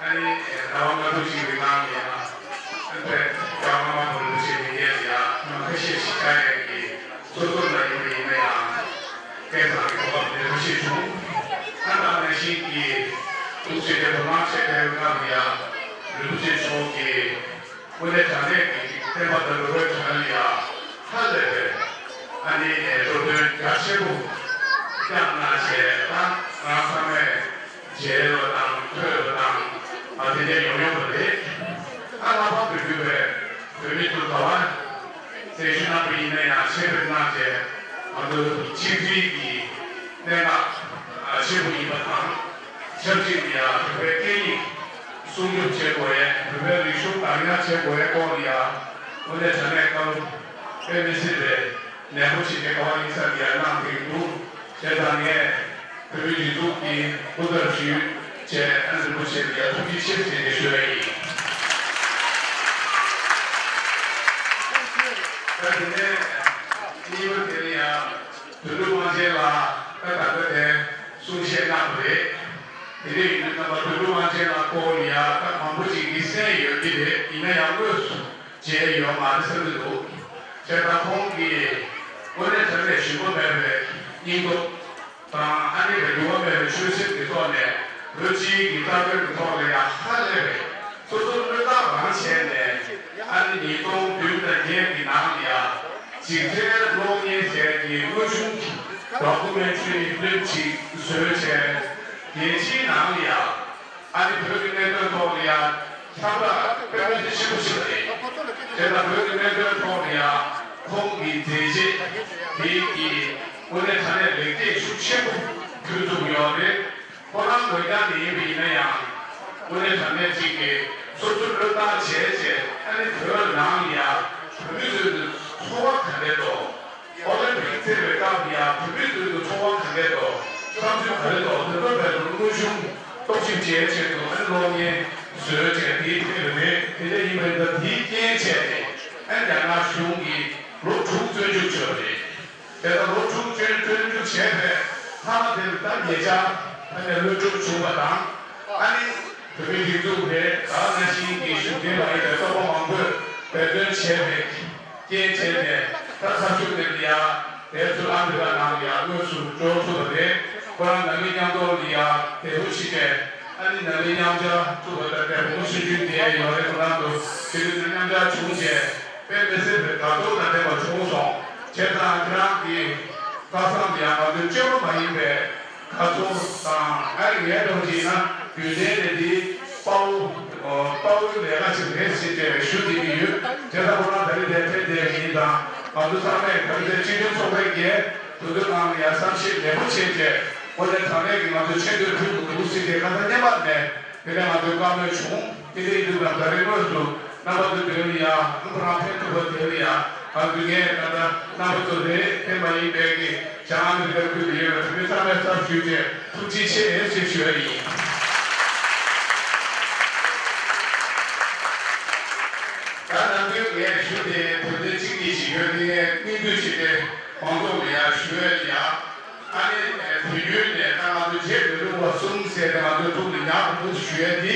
ཨ་ནི་ཟླ་བ་ལྔ་དྲུག་ཅིག་གི་ནང་ཡ་ཨ་ནི་ཀརྨ་པ་རིན་པོ་ཆེ་མི་ཉལ་ཡ་ཁ་ཤས་ཤིག་ཆགས་ཡ་གི་སོ་སོ་ལ་ཡིན་པ་ཡིན་ན་ཡང་སྐལ་བཟང་གི་གོ་སྐབས་འདི་ཁ་ཤས་བྱུང་། ཨ་ནི་ནང་བཞིན་གྱི་ཐུགས་རྗེ་དེ་བུ་ལང་ཆེ་བའི་སྔགས་ཡ་རིན་པོ་ཆེ་མཆོག་གི་དངོས་གནས་དྲང་གནས་ཀྱི་བསྟན་པ་དང་འགྲོ་བའི་དོན་ལ་ཡ་ཧ་ལས་པའི་ཨ་ནི་འགྲོ་དོན་རྒྱ་ཆེན་པོ་བསྐྱངས་གནང་བྱས་ད་ང་ཚང་མས། མཇལ་བ་དང་ཐོས་པ་དང་མ་དེ་འདྲ་ཡོང་ཡོང་བ་རེད། ཨ་ལྷག་པར་དུ་གྱུར་པའི་བོད་མི་ཚོ་ག་བ་གསན་ཞུ་གནང་པ་ཡིན་ན་ཡང་ཆེད་ཕེབས་གནང་བྱས་ང་ཚོ་ཆིག་སྒྲིལ་གྱི་གནད་འགག་ཆེན་པོ་ཡིན་པ་དང་ཆབས་ཅིག་ཏུ་ཡང་བོད་པའི་སྐད་ཡིག་ སྲུང་སྐྱོབ་བྱེད་དགོས་ཡས། བོད་པའི་རིག་གཞུང་བདག་ཉར་བྱེད་དགོས་ཡས་སྐོར་ལ་ཡང་དངོས་གནས་དྲང་གནས་བཀའ་སློབ་དཔེ་མི་སྲིད་པའི་ནན་པོ་ཞིག་དེ་ག་བ་ཡིན་ས་ལ་ཡང་གནང་བསྡད་ཀྱི་འདུག་བྱས་ཙང་ངས་བོད་མིའི་སྒྲིག་འཛུགས་ཀྱི་སྐུ་ཚབ་ཞུས་བྱས། ཨ་རིན་པོ་ཆེ་ལ་ཡང་ཐུགས་རྗེ་ཆེ་ཟེར་ནས་ཞུ་ཡ་ཡིན། ད་དེ་ནས་གཉིས་པ་དེ་ལ་ཡང་དོན་གྲུབ་དབང་ཆེན་ལགས་ད་ད་ལྟ་དེ་གསུང་བཤད་གནང་བ་རེད། དེ་འདྲ་ཡིན་དུས་ཙམ་པ་དོན་གྲུབ་དབང་ཆེན་ལགས་སྐོར་ལ་ཡང་ད་མང་པོ་ཅིག་གིས་གསན་ཡོད་ཀྱི་རེད། ཡིན་ན་ཡང་དངོས་སུ་མཇལ་ཡོད་མ་རེད་བསམ་གྱི་འདུག་བྱས་ཙང་ཁོང་གིས་དངོས་གནས་དྲང་གནས་ཞུམ་པ་མེད་པའི་སྙིང་སྟོབས་དང་། ཨ་ནི་བའི་འགྱུར་བ་མེད་པའི་ཆོད་སེམས་ཀྱི་ཐོག་ནས་བོད་སྤྱིའི་གི་ལྟ་གྲུབ་ཀྱི་ཐོག་ལ་ཡང་ཧ་ལས་པའི་སོ་སོ་བློས་བཏང་རང་བྱས་ནས། ཨ་ནི་ཉིས་སྟོང་བདུན་དང་བརྒྱད་ཀྱི་ནང་ལ་ཡང་འཇིག་རྟེན་གློག་བརྙན་ཟེར་གྱི་དངོས་བྱུང་གི་ཌོ་ཀུ་མེན་ཊ་རི་ཕི་ལིམ་ཅིག་བཟོས་བྱས། རྒྱལ་སྤྱིའི་ནང་ལ་ཡང་ཨ་ནི་བོད་ཀྱི་གནད་དོན་ཐོག་ལ་ཡང་ཁྱབ་བསྒྲགས་དཔེ་མི་སྲིད་ཆེན་པོ་ཞིག་རེད། དེ་ལ་བོད་ཀྱི་གནད་དོན་ཐོག་ལ་ཡང་ཁོང་གི་མཛད་རྗེས་དེ་གི་དངོས་གནས་དྲང་གནས་ལེགས་སྐྱེས་ཤུགས་ཆེན་པོ་ཕུལ་ཐུབ་ཡོད་རེད། ཁོ་རང་ངོས་རྒྱང་ནས་ཡིན་པ་ཡིན་ན་ཡང་། དངོས་གནས་དྲང་གནས་ཅིག་གིས་སོ་སོ་བློས་བཏང་བྱས་བྱས། ཨ་ནི་བོད་ནང་ལ་ཡང་བོད་མི་ཚོའི་ཚོར་བ་ག་འདྲས་འདུག་ཨོ་ལིམ་པིག་རྩེད་པའི་སྐབས་ལ་ཡང་བོད་མི་ཚོའི་ཚོར་བ་ག་འདྲས་འདུག་བསམ་ཚུལ་ག་རེ་འདུག་དེ་ཚོ་བས་དངོས་བྱུང་རྟོག་ཞིབ་བྱས་བྱས་འདུག་ཨ་ནི་གློག་བརྙན་བཟོས་བྱས་དེའི་ཐད་ལ་རེད། དེ་འདྲ་ཡིན་པ་ཡིན་ད་དེའི་རྐྱེན་བྱས་ཏེ། ཨ་ནི་རྒྱ་ནག་གཞུང་གིས་ལོ་དྲུག་བཙོན་འཇུག་བྱས་པ་རེད། དེ་ལྟར་ལོ་དྲུག་བཙོན་བཙོན་འཇུག་བྱས་པའི་མཐའ་མ་དེར་ད་ཉེ་ཆར་ད་ནས་གློད་གྲོལ་བྱུང་བ་དང་། ཨ་ནི་བོད་མིའི་སྒྲིག་འཛུགས་རེད། ད་ནང་བཞིན་གྱི་གཞུང་འབྲེལ་མ་ཡིན་པའི་ཚོགས་པ་མང་པོས་འབད་བརྩོན་བྱས་པའི་རྐྱེན་བྱས་ནས། ད་ཁ་ཤུགས་དེ་ལ་ཡང་དེ་ཚོ་ཨ་མི་རི་ཀ་ནང་ལ་ཡང་དངོས་སུ་འབྱོར་ཐུབ་པ་རེད། ཁོ་རང་ནང་མི་མཉམ་དུ་ལ་ཡང་བདེ་པོ་ཞིག་བྱས། ཨ་ནི་ནང་མི་མཉམ་འབྱོར་ཐུབ་པ་དང་། དེ་བུ་མོ་ཆུང་ཆུང་དེ་ཡོད་རེད། ཁོ་རང་ཚོ་ཆུང་ཆུང་དང་མཉམ་འབྱོར་བྱུང་བྱས། དཔེ་མི་སྲིད་པའི་དགའ་སྤྲོ་དང་ལྡན་པ་བྱུང་སོང་། བྱས་ཙང་ཁྱེད་རང་གི་ལྷག་བསམ་ལ་ཡང་ང་ཚོའི་སྐྱོན་མ་ཡིན་པའི་དགའ་ཚོར་དང་། ཨ་ནི་ངའི་འདྲ་བོ་ཅིག་ཡིན་ན་རྒྱུན་ལྡན་ནས་འདི་དཔའ་བོ་དཔའ་བོའི་ལས་ཀ་ཞིག་རེད་ཟེར་བྱས་ཞུ་བསྡད་ཀྱི་ཡོད། བྱས་ཙང་ཁོ་རང་ད་རེས་འདིར་ཕེབས་བསྡད་པ་ཡིན་ཙང་། ང་ཚོ་ཚང་མས་ད་རེས་འདིར་སྤྱི་མཐུན་ཚོགས་པའི་འགན་དེ་ཚོའི་ནང་ལ་ཡང་བསམ་ཤེས་ནན་པོ་བྱས་བྱས། དངོས་གནས་དྲང་གནས་ཀྱི་ང་ཚོས་ཆེ་བསྟོད་ཕུལ་དགོས་འདུག་ཟེར་བྱས་ཁ་སང་བརྙན་པར་ནས། དེ་ནས་ང་ཚོས་བཀའ་མོལ་བྱུང་། དེ་འདྲ་ཡིན་དུས་ཙམ་ད་རེས་དངོས་སུ་རྣམ་པ་ཚོའི་མདུན་ལ་ཡང་ཁོ་རང་ཕེབས་ཐུབ་པ་དེ་ལ་ཡང་ང་ཚོའི་ངས་ད་ལྟ་རྣམ་པ་ཚོ་རེད། ཕེབས་མ་ཡིན་པའི་གི་བྱང་ཨ་མི་རི་ཀ་ཁུལ་དུ་ཡོད་པའི་བོད་མི་ཚང་མའི་ཚབ་ཞུས་ཏེ་ཐུགས་རྗེ་ཆེ་ཞེས་ཞུ་བ་ཡིན། ད་ནམ་རྒྱུན་ངས་ཞུ་དེ་དོན་ཚན་གཅིག་གཉིས་ཤིག་ཡོད་དེ། ངས་སྙིང་བསྡུས་བྱས་ཏེ་མང་ཚོགས་ལ་ཡང་ཞུ་བ་ཡིན། ཨ་ནི་དུས་རྒྱུན་ནས་ད་ང་ཚོ་བརྗེད་མི་རུང་བ་གསུམ་ཟེར་ཏེ་ང་ཚོའི་ཐུགས་ལ་ཉར་དགོས་ཞུ་ཡ་འདི་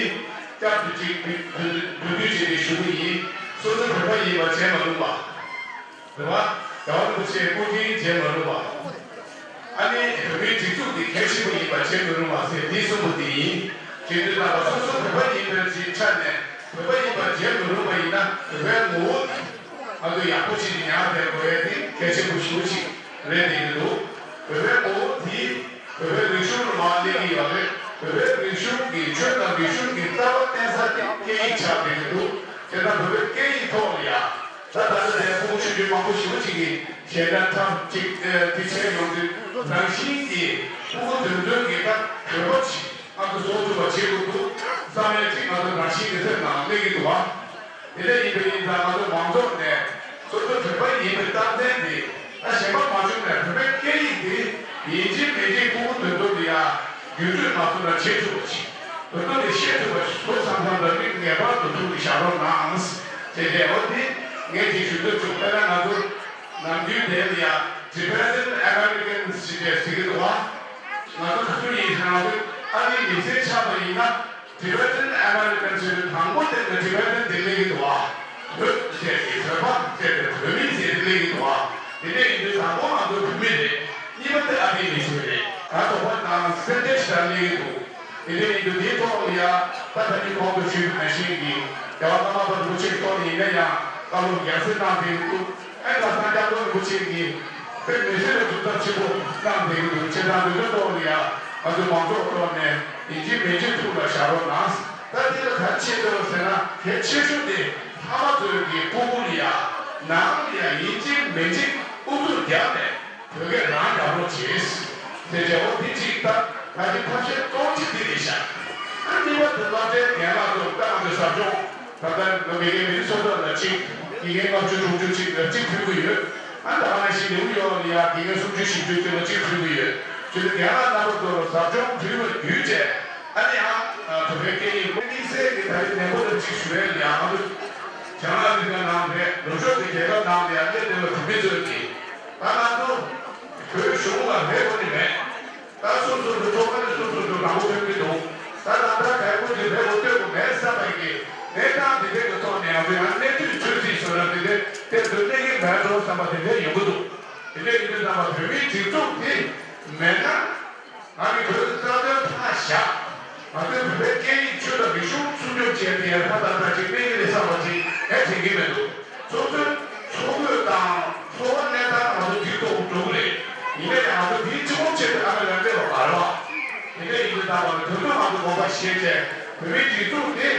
བསྐྱར་དུ་ཅིག་བསྡུས་བསྡུས་བསྡུས་བྱས་ཏེ་ཞུ་གི་ཡིན། སོ་སོ་བོད་པ་ཡིན་པ་བརྗེད་མ་རུང་བ། རེད་བ། རྒྱལ་བ་རིན་པོ་ཆེའི་སྐུ་དྲིན་བརྗེད་མ་རུང་བ། ཨ་ནི་བོད་མིའི་སྒྲིག་འཛུགས་འདི་གལ་ཆེན་པོ་ཡིན་པ་བརྗེད་མི་རུང་བ་ཟེར་འདི་གསུམ་པོ་འདི་ཡིན། བྱེད་དུས་ད་སོ་སོ་བོད་པ་ཡིན་པའི་ཆ་ནས་བོད་པ་ཡིན་པ་བརྗེད་མི་རུང་བ་ཡིན་ན། བོད་པའི་ངོ་བོ་འདི་ང་ཚོ་ཡག་པོ་བྱེད་ཀྱི་ཉར་བསྡད་དགོས་ཡ་འདི་གལ་ཆེན་པོ་ཞེ་པོ་ཅིག་རེད་བསྡད་ཀྱི་འདུག་བོད་པའི་ངོ་བོ་དེ་བོད་པའི་རིག་གཞུང་ལ་མར་སླེབས་ཀྱི་ཡོད་རེད། བོད་པའི་རིག་གཞུང་གི་ཆོས་དང་རིག་གཞུང་གི་ལྟ་བ་བསྟན་ས་དེ་སྐད་ཡིག་ཆགས་བསྡད་ཀྱི་འདུག་དེ་ལྟར་བོད་པའི་སྐད་ཡིག་ཐོག་ལ་ཡང་ད་ད་ལྟ་དེ་ཕྲུ་གུ་ཆུང་ཆུང་མང་པོ་ཞེ་པོ་ཅིག་གིས་ཞལ་འདོན་ཐབས་ཅིག་དེ་བྱས་ཡོང་དུས། ནང་བཞིན་གྱི་ཕྲུ་གུ་དེ་ཚོའི་གི་ད་བོད་པ་ཅིག་ང་ཚོ་བཟོ་ཐུབ་པ་བྱེད་དགོས་འདུག་བསམ་ཡས་ཅིག་ང་ཚོ་ནང་བཞིན་གྱི་སེམས་ནང་སླེབས་ཀྱི་འདུག་བ། དེ་འདྲ་ཡིན་པ་ཡིན་ཙང་ང་ཚོ་མང་ཚོགས་ནས་སོ་སོ་བོད་པ་ཡིན་པའི་རྟགས་མཚན་དེ། ད་གཞན་པ་མ་བྱུང་ནས་བོད་པའི་སྐད་ཡིག་དེ་ཡིན་གཅིག་མིན་གཅིག་ཕྲུ་གུ་དོན་དུ་ལ་ཡང་བརྒྱུད་སྤྲོད་མ་ཐུབ་ན་བྱེད་ཐུབ་པ་ཞིག་དོན་དུ་ལ་ཤེས་ཐུབ་པ་ཞིག་བཟོ་བསམ་བསམ་ལ་མིག་ངེས་པར་དུ་ཐུགས་ལ་བཞག་རོགས་གནང་། དེ་འདྲའི་འོ་དེ་ངས་ཅིག་ཞུ་འདོད་བྱུང་། དཔེར་ན་ང་ཚོ་ནམ་རྒྱུན་དེ་ལ་ཡང་Tibetan Americans་ཞེས་པའི་ཟེར་གྱི་འདུག་བ། ང་ཚོ་ག་ཚོད་ཡིན་ཟེར་ན་ང་ཚོ་ཨ་རིའི་མི་སེར་ཆགས་པ་ཡིན་ན། Tibetan American་ཟེར་དུས་དང་པོ་དེ་ནི་Tibetan་དེ་སླེབས་ཀྱི་འདུག་བ། བོད་ཟེར་ཏེ་བོད་པ་ཟེར་ཏེ་བོད་མི་ཟེར་ཏེ་སླེབས་ཀྱི་འདུག་བ། དེ་འདྲ་ཡིན་དུས་དང་པོ་ང་ཚོ་བོད་མི་རེད། གཉིས་པ་དེ་ཨ་རིའི་མི་སེར་རེད། ད་དོགས་པ་དང་སེམས་ཁྲལ་ཞེ་དྲག་སླེབས་ཀྱི་འདུག་དེ་འདྲ་ཡིན་དུས་དེའི་ཐོག་ལ་ཡ་ད་ད་ནི་གོང་དུ་ཞུས་པ་ནང་བཞིན་གྱི་རྒྱལ་བ་ཀརྨ་པ་རིན་པོ་ཆེའི་ཐོག་ནས་ཡིན་ན་ཡང་བཀའ་སློབ་ཡང་སེ་གནང་བསྡད་ཀྱི་འདུག་ཨེ་ཁ་སང་སྐྱབས་མགོན་རིན་པོ་ཆེ་གིས་དཔེ་མི་སྲིད་པའི་གྲུབ་རྟགས་ཆེན་པོ་གནང་བསྡད་ཀྱི་འདུག་བྱས་ཙང་དེ་ཚོའི་ཐོག་ལ་ཡ་ང་ཚོ་མང་ཚོགས་ཐོག་ནས་ཡིན་གཅིག་མིན་གཅིག་ཐུགས་ལ་བཞག་རོགས་གནང་། ད་འདི་ལ་ག་རེ་བྱེད་དགོས་ཟེར་ན། གལ་ཆེ་ཤོས་དེ་ཕ་མ་ཚོའི་གི་སྤུ་གུ་ལ་ཡ་ནང་ལ་ཡ་ཡིན་གཅིག་མིན་གཅིག་ཨུ་ཚུགས་རྒྱབ་ནས་བོད་སྐད་རང་རྒྱག་རོགས་བྱེད། དེ་འདྲ་བོ་འདི་གཅིག་ད་ད་གི་ཐབས་ཤེས་གཙོ་བོ་གཅིག་འདི་རེད་ཤག་གཉིས་པ་དེ་སློབ་གྲྭའི་རྒན་ལགས་ཚོ་ད་ང་ཚོའི་ཟབ་སྦྱོང་ད་ལྟ་ང་དགེ་རྒན་མི་ཚོ་ཚོ་ལ་གཅིག་དགེ་རྒན་ལྔ་བཅུ་དྲུག་ཅུ་གཅིག་ལ་གཅིག་ཕུལ་གྱི་ཡོད། ཨ་ད་ག་ནང་བཞིན་ནིའུ་ཡོག་ལ་ཡ་དགེ་རྒན་སུམ་ཅུ་བཞི་བཅུ་གཅིག་ལ་གཅིག་ཕུལ་གྱི་ཡོད། ཅི་སྟེ་རྒན་ལགས་རྣམ་པ་ཚོ་ལ་ཟབ་སྦྱོང་ཕུལ་བ་བརྒྱུད་བྱས་ཨ་ནི་ཡང་བོད་པའི་སྐད་ཡིག་དམིགས་བསལ་གྱི་ད་རེས་ནན་པོ་ལ་གཅིག་ཞུ་ཡས་ལ་ཡང་ང་ཚོ་བྱང་ཨ་ཧྥི་རི་ཀ་ནང་རེད། ནུབ་ཕྱོགས་ཀྱི་རྒྱལ་ཁབ་ནང་ལ་ཡང་སླེབས་བསྡད་པའི་བོད་མི་ཚོས་ཀྱིས་ད་ང་ཚོ་བོད་གཞུང་ལ་རེ་དགོས་ནི་མེད། ད་སོ་སོ་སོ་ཚོགས་པ་ནས་སོ་སོ་སོ་དང་པོ་ཐོན་གྱི་འདུག་ད་ད་ལྟ་གལ་པོ་ཅིག་རེད་འོ་ལྟོས་པོ་མེད་བསམ་པ་ཡིན་གྱི་གནས་སྟངས་འདི་འདྲའི་གི་ཐོག་ནས་ང་ཚོས་ཡང་གནས་དུས་ཚོད་རྩིས་བཟོ་ན་འདི་འདྲའི་ཏེ་ཚོད་གནས་ཀྱི་མེད་འགྲོ་བསམ་པ་དེ་འདྲ་ཡོང་གི་འདུག་དེ་འདྲ་ཡིན་དུས་ཙམ་པ་བོད་མིའི་སྒྲིག་འཛུགས་འདི་མེད་ན་ང་གི་བོད་ཀྱི་རྩ་དོན་ཕར་བཞག་ང་ཚོའི་བོད་པའི་སྐད་ཡིག་ཆོས་དང་རིག་གཞུང་སྲུང་སྐྱོབ་བྱས་ཏེ་ཡང་ཕར་ད་ལྟ་ཅིག་གནས་ཀྱི་རེད་བསམ་པ་ཅིག་ངས་དྲན་གྱི་མི་འདུག་སོ་སོའི་འཚོ་གོས་དང་འཚོ་བ་གནས་སྟངས་ང་ཚོ་འགྱུར་ལྡོག་འགྲོ་གི་རེད། ཡིན་ན་ཡང་ང་ཚོ་དེའི་གཅིག་པོ་ཆེད་དུ་ཨ་མ་ལ་སླེབས་པ་མ་རེད་བ། དེ་འདྲ་ཡིན་དུས་ད་བར་དུས་ཚོད་ང་ཚོ་དགོངས་པ་བཞེས་བྱས་བོད་མིའི་སྒྲིག་འཛུགས་དེ་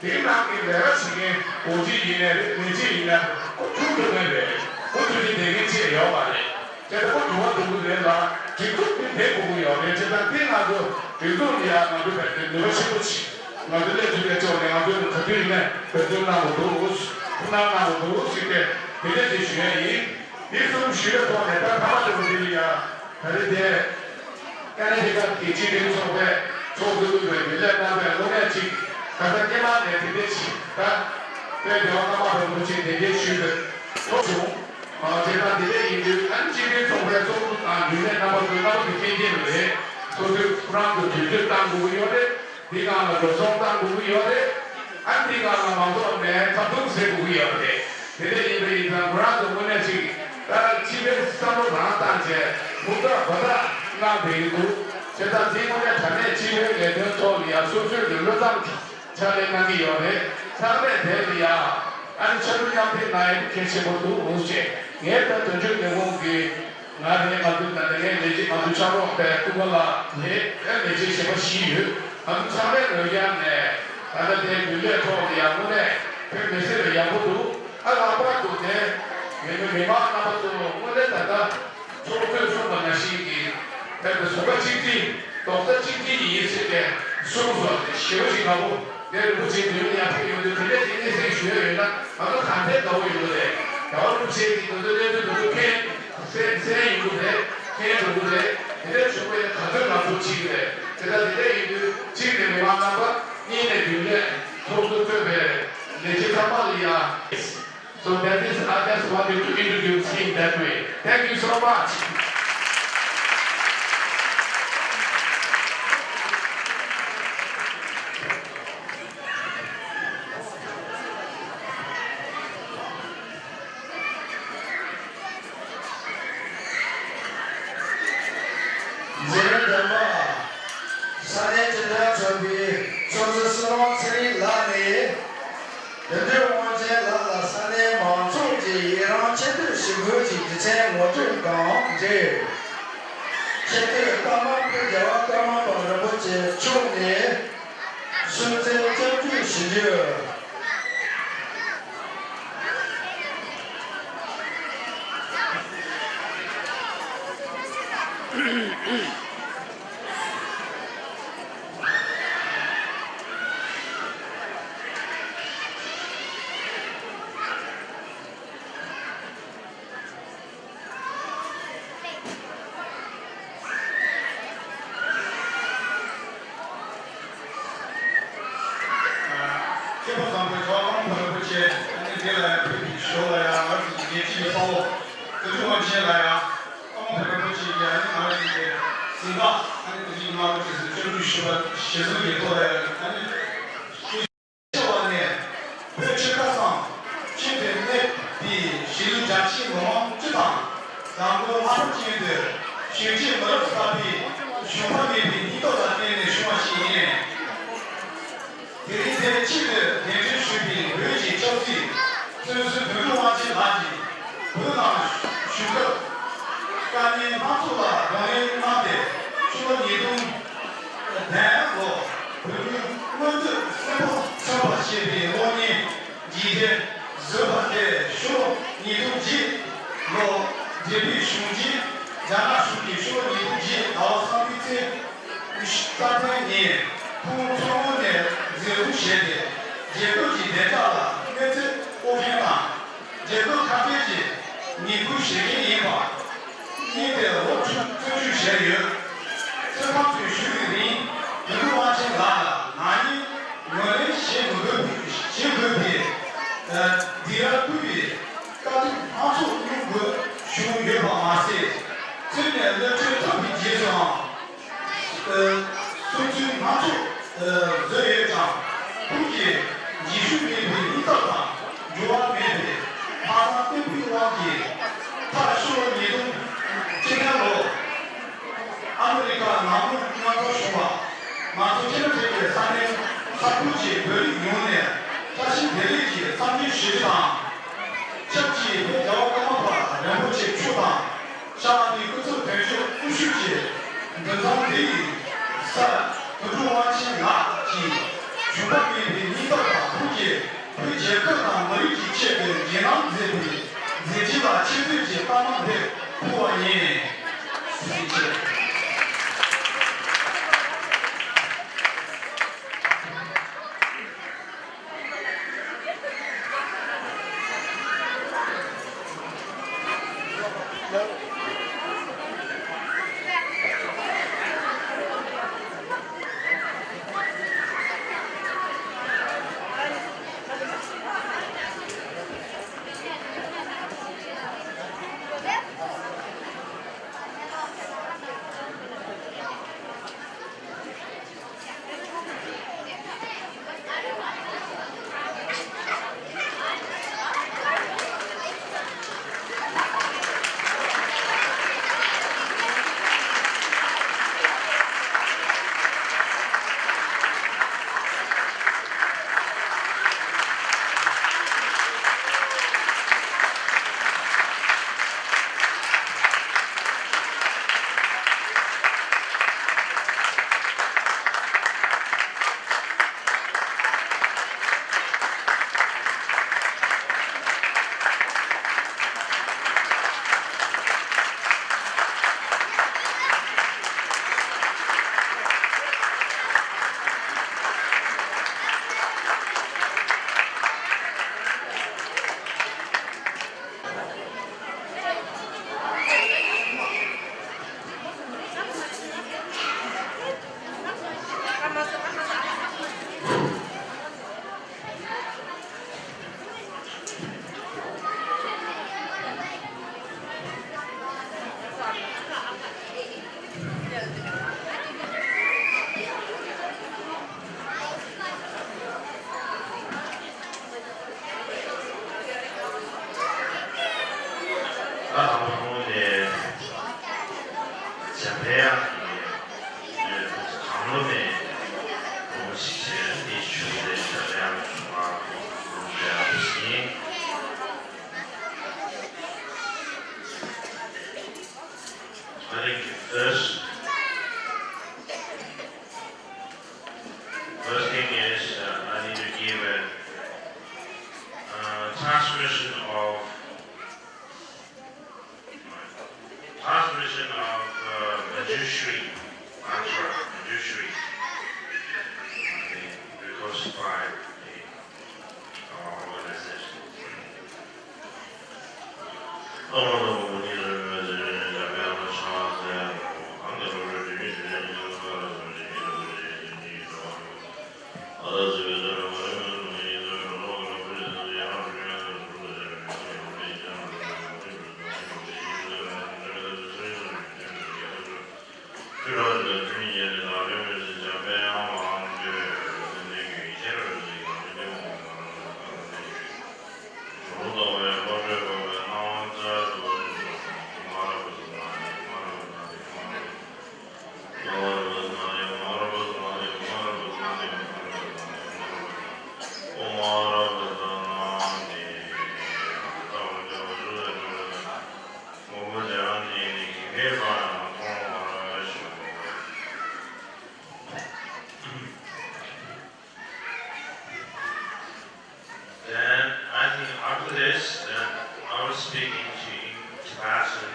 དེའི་ནང་གི་ལས་ཀ་བྱེད་མཁན་དགོན་སྤྱི་ཡིན་ནའི་རེད། མི་སྤྱི་ཡིན་ན་ཁོ་ཐུག་ཐུབ་མཁན་རེད། ཁོ་ཐུག་རྒྱུ་དེ་ངས་བྱས་ཡོད་མ་རེད། དེ་ལྟ་བུ་འགྱུར་བ་འགྲོ་གི་རེད་ལ་སྒྲིག་འཛུགས་དེ་འདེད་དགོས་ཀྱི་ཡོད་རེད། བྱས་ཙང་དེ་ང་ཚོ་སྒྲིག་འཛུགས་ལ་ཡང་ང་ཚོ་བས་དེ་ནུས་པ་ཆེན་པོ་ཆེ་ང་ཚོ་སླེབས་ཚུལ་ལས་ཆེ་བ་ནས་ང་ཚོས་ག་དུས་ཡིན་ནའི་འབད་བརྩོན་གནང་དགོས་འདུག་ཐུགས་སྣང་གནང་དགོས་འདུག་ཟེར་ཏེ་དེ་འདྲ་ཞིག་ཞུ་ཡ་ཡིན། འདི་གསུམ་ཞུས་པའི་ཐོག་ནས་ད་ཐ་མ་དེ་ཚོ་འདི་ལ་ཡང་ད་རེས་དེ་ཀ་ན་ཌ་ཁབ་ཀྱི་སྤྱི་མཐུན་ཚོགས་པས་ཚོགས་འདུ་དབུས་པའི་རྒྱུན་ལས་རྣམ་པས་དངོས་གནས་ཅིག་ད་ལྟ་སྔོན་མ་ནས་དེ་འདྲ་ཞིག་ད་དཔལ་ལྡན་དབང་བླ་མ་རིན་པོ་ཆེ་གདན་འདྲེན་ཞུས་པའི་ཐོག་བྱུང་། དེ་དང་དེ་འདྲ་ཡིན་དུས་ཨ་ནི་སྤྱི་མཐུན་ཚོགས་པའི་ཚོགས་གཙོ་དང་རྒྱུན་ལས་རྣམ་པ་ཚོས་རྣམ་པ་ཚོ་མཁྱེན་མཁྱེན་རེད། སོ་སོའི་ཁོ་རང་ཚོ་དུས་ཚོད་བཏང་དགོས་ཀྱི་ཡོད་རེད། འདི་སྒང་ལ་འགྲོ་སོང་བཏང་དགོས་ཀྱི་ཡོད་རེད། ཨ་ནི་འདི་སྒང་ལ་མང་ཚོགས་ནས་འཁྲབ་སྟོན་བྱེད་དགོས་ཀྱི་ཡོད་རེད། དེ་འདྲ་ཡིན་པ་ཡིན་ཙང་ཁོ་རང་ཚོ་དངོས་གནས་ཅིག་ད་སྤྱི་པའི་བསམ་བློ་རང་བཏང་བྱས་ཧུར་ཐག་འབད་ཐག་གནང་བསྡད་ཀྱི་འདུག་བྱས་ཙང་འདི་དངོས་གནས་དྲང་གནས་སྤྱི་པའི་ལས་དོན་ཐོག་ལ་ཡང་སོ་སོའི་གི་བློས་བཏང་ཕྱག་ལས་གནང་གི་ཡོད་རེད། ཚང་མས་དེ་ལ་ཡང་ཨ་ནི་ཕྱག་རོགས་མཉམ་འདེགས་གནང་ཡ་དེ་གལ་ཆེན་པོ་འདུག་འོང་ཞེས་ངས་ད་དོན་གཅོད་ལས་ཁུངས་ཀྱི་ང་རེད། ང་ཚོའི་ད་ལྟ་ངའི་ལས་བྱེད་ང་ཚོའི་ཕྱག་རོགས་པས་ཀུན་དགའ་ལགས་རེད། ཨེ་ལས་བྱེད་གཞན་པ་བཞི་ཡོད། ང་ཚོ་ཚང་མས་ལོས་ཀྱང་ནས་ད་ལྟ་དེ་རྒྱུན་ལས་ཐོག་ལ་ཡག་པོ་ནས་དཔེ་མི་སྲིད་པའི་ཡག་པོ་འདུག་ཨ་ལྷག་པར་དུ་དེ་མི་མི་མི་མང་རྣམ་པ་ཚོ་དངོས་གནས་ད་ལྟ་ཚོགས་གཙོས་གསུངས་པ་ནང་བཞིན་གྱི་དཔེ་དེ་གཟུགས་པོ་གཅིག་སྒྲིལ་རྡོག་རྩ་གཅིག་སྒྲིལ་ཡིན་ཟེར་ཏེ་གསུངས་སོང་། དེ་ཞེ་པོ་ཞིག་དགའ་པོ། དེ་རིན་པོ་ཆེའི་མདུན་ལ་ཡར་ཕེབས་ཡོང་དུས་དེ་འདྲས་ཀྱི་སྙན་སེང་ཞུ་ཡ་ཡོད་ན་ང་ཚོ་གང་ཐད་དགའ་བོ་ཡོང་གི་རེད། རྒྱལ་བ་རིན་པོ་ཆེ་གིས་དེ་ཚོ་གནས་ཚུལ་དེ་ཚོ་མཁྱེན་གསན་གསན་ཡོང་གི་རེད། མཁྱེན་འགྲོ་གི་རེད། དེ་འདྲས་བྱུང་བ་ཡིན་ན་ག་ཚོད་ང་ཚོ་ཕྱིན་གི་རེད། དེ་ལྟར་དེ་འདྲས་ཡིན་དུས་གཅིག་ནས་མི་མང་རྣམ་པ། གཉིས་ནས་རྒྱུན་ལས་ཚོགས་གཙོ་གཙོས་པའི་ལས་བྱེད་ཚང་མ་ལ་ཡང་། So that is, I just wanted to introduce him that way. Thank you so much. འཛིན་གྲྭ་དང་པོ། ས་གནས་སྤྱི་བདག་ཚོགས་པའི་ཚོགས་གཙོ་བསོད་ནམས་ཚེ་རིང་ལགས་ནས། དོན་གྲུབ་དབང་ཆེན་ལགས་ལ་ས་གནས་མང་ཚོགས་ཀྱིས་ཡི་རང་ཆེ་བསྟོད་ཞུ་སྒོ་གྱི་རྒྱུ་མཚན་ངོ་སྤྲོད་དང་འབྲེལ། ཆེ་བསྟོད་བཀའ་མོལ་སྐུ་རྒྱལ་བ་ཀརྨ་པ་རིན་པོ་ཆེ་མཆོག་ནས། གསུང་ཚིག་སྐྱབས་འཇུག་ཞུ་རྒྱུ། སྐྱེས་བུ་བཟང་པོའི་ཚོགས་ཀརྨ་པ་རིན་པོ་ཆེ་ཨ་ནི་འདི་ལ་ཡང་ཕེབས་ཀྱི་ཞོར་ལ་ཡང་ང་ཚོ་ཡི་གེ་གཅིག་གི་དཔའ་བོ་དོན་གྲུབ་དབང་ཆེན་ལ་ཡང་ཀརྨ་པ་རིན་པོ་ཆེ་གིས་ཨ་ནི་ང་ཚོ་ཡི་གེ་གཟེངས་རྟགས་ཨ་ནི་དེ་བཞིན་གནང་བ་དེ་ཚོ་སྐྱབས་འཇུག་ཞུ་བ་ཞུ་ཚུལ་གྱི་ཐོག་ལ་ཡང་ཨ་ནི། ཆེ་བ་ནས་བོད་ཆོལ་ཁ་གསུམ་ཁྱོན་དུ་གནས་པའི་གཞིས་ལུས་རྒྱ་ཆེའི་མི་མང་སྤྱི་དང་བཟང་པོ་ལྷག་པར་ཅན་དུ་གཞོན་སྐྱེས་མི་རབས་གསར་པའི་ཞུམ་པ་མེད་པའི་སྙིང་སྟོབས་ལ་བརྟེན་ནས་བྱུང་བ་ཞིག་ཡིན། དེ་རིང་དེར་ཆེད་དུ་གདན་འདྲེན་ཞུས་པའི་བོད་ཀྱི་ཆབ་སྲིད་བཙོན་ཟུར་དོན་གྲུབ་དབང་ཆེན་ལགས་ཀྱིས་བོད་ནང་བཞུགས་སྐབས་དཀའ་ངལ་སྣ་ཚོགས་ལ་གདོང་ལེན་གནང་སྟེ་ཕྱི་ལོ་ཉིས་སྟོང་། བདུན་ལོ། བོད་མིའི་མངོན་འདོད་གསལ་པོ་མཚོན་པར་བྱེད་པའི་གློག་བརྙན་འདི་འདྲ་བཟོས་པ་དེ་ཕྱི་ལོ་ཉིས་སྟོང་བརྒྱད་ལོ། འབྲེལ་པའི་གཞུང་འབྲེལ་རྒྱ་ནག་གཞུང་གིས་ཕྱི་ལོ་ཉིས་སྟོང་བརྒྱད་ཟླ་བ་གསུམ་པའི་ཚེས་ཉི་ཤུ་རྩ་བདུན་ཉིན་ ཁོང་མཚོ་སྔོན་ནས་འཛིན་བཟུང་བྱས་ཏེ། རྒྱལ་ཁབ་ཀྱི་བདེ་འཇགས་ལ་གནོད་འཚེ་གཏོང་མཁན་དང་། རྒྱལ་ཁབ་ཁ་བྲལ་གྱི་ངན་སྐུལ་བྱེད་མཁན་ཡིན་པ་གཉིས་ཏེ་ལོ་བཅུ་བཙོན་འཇུག་བྱས་ཡོད། བཙོན་ཁང་དུ་བཞུགས་པའི་རིང་དོན་གྲུབ་དབང་ཆེན་ལགས་ལ་ནག་ཉེས་ངོས་ལེན་བྱེད་དགོས་པའི་བྱེད་དགོས་པའི་སྡིགས་ར་བསྐུལ་བའི་དཀའ་སྡུག་སྣ་ཚོགས་མྱོང་དགོས་བྱུང་ཡོད་པ་མ་ཟད། བཙོན་ནས་གློད་གྲོལ་ཐོབ་པའི་རྗེས་སུའང་སོ་སོའི་སྣ་ཚོགས་བཟོས་ཡོད་ཀྱང་། ཁོང་གིས་རྗེས་ཤུལ་མེད་པའི་སྙིང་སྟོབས་དང་། འགྱུར་བ་མེད་པའི་ལྷག་བསམ་བརྟན་པོའི་དབང་གིས། མཐར་ཕྱི་ལོ་ཉིས་སྟོང་བཅུ་ལོར་ཨ་མི་རི་ཀ་ནང་ལོགས་མཉམ་འཛོམས་བྱུང་བ། ང་ཚོ་ཁྱེད་རང་བཅས་ཀྱི་ས་གནས་ས་ཁུལ་གྱི་བོད་རིགས་ཡོངས་ནས་བཀྲ་ཤིས་བདེ་ལེགས་ཀྱི་འཚམས་འདྲི་ཞུ་རྒྱུ་དང་། ཆབས་ཅིག་བོད་རྒྱལ་བ་ཀརྨ་པ་རིན་པོ་ཆེ་མཆོག་དང་། ཤར་ཨ་རིའི་སྐུ་ཚབ་དོན་གཅོད་དབུ་བཞུགས་ཀྱིས་འདུ་འཛོམས་འདི་ཡི་སར་དོན་གྲུབ་དབང་ཆེན་ལགས་ཀྱིས་ཞུམ་པ་མེད་པའི་སྙིང་སྟོབས་དང་། ཁོང་གིས་བོད་རྒྱལ་ཁབ་དང་མི་རིགས་ཀྱི་ཆེད་དུ་འཇིགས་སྣང་མཛད་པའི་མཛད་རྗེས་ལ་ཆེ་བསྟོད་ཀྱི་རྟགས་མ་འདི་ཕུལ་བ་ཡིན། ད་དང་པོ་ཁོང་དེ་འཇམ་དཔལ་དབྱངས་ཀྱི་གང་ལོ་ནས་ཁོང་ཞིག་བྱས་ནས་ཆུ་ཚོད་འཇམ་དཔལ་དབྱངས་ཀྱི་ཞུ་བ་ཁོང་ཞུ་བ་ཡིན། I think first, first thing is, uh, I need to give a, uh, transmission of, transmission of, uh, Manjushri mantra, Manjushri, I think, requested by the, uh, organization. Then I think after this, then I will speak in Tibetan.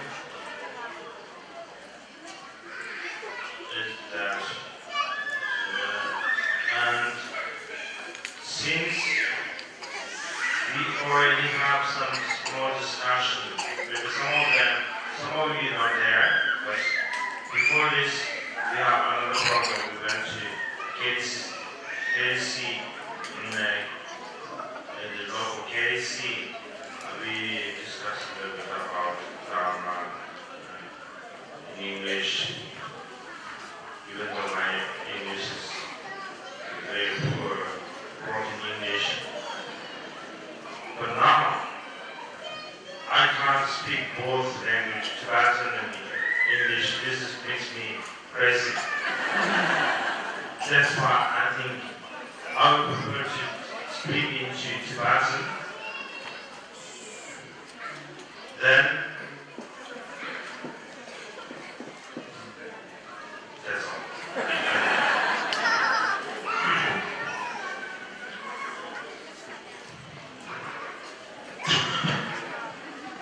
Is that, uh, Already have some small discussion. Maybe some of them, some of you are not there, but before this, we have another program. We went to K D C, K D C in the, in the local K D C. We discussed a little bit about Dharma in English, even though my English is very poor, broken English. But now, I can't speak both language, Tibetan and English. This is, makes me crazy. That's why I think I would prefer to speak into Tibetan. Then, that's all.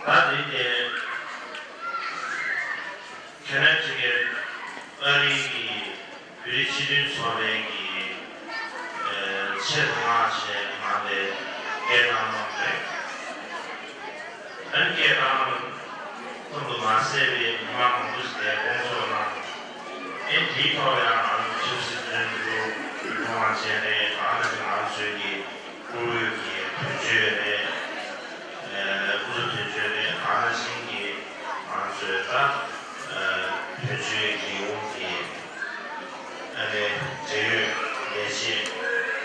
ད་དེ་དེ་ཁྱེད་རང་ཅིག་གི་ཨ་རི་གི་བོད་རིགས་སྤྱི་མཐུན་ཚོགས་པའི་གི་ཨ་ཆེད་མངགས་བྱས་ང་ལ་སྐད་བཏང་གནང་རེད། ཨ་ནི་སྐད་བཏང་གནང་ཁོང་དུ་མ་ཟད་པའི་མི་མང་མང་པོ་ཞིག་དེ་དགོངས་ཚོགས་གནང་། ཨེ་དེའི་ཐོག་ལ་ཡང་ང་ཚོ་ཆབ་སྲིད་བཙོན་འཇུག་ཁྲིམས་དབང་ཅན་རེད། ད་ནི་ང་ཚོའི་གི་བཀུར་འོས་ཀྱི་དོན་གཅོད་རེད། ཨ་སྐུ་ཚབ་དོན་གཅོད་རེད། ད་ནི་ཤིང་གི་ང་ཚོའི་ད་ཨ་དོན་གཅོད་ཀྱི་འོག་གི་ཨ་ནི་འབྲེལ་ཡོད་ལས་བྱེད་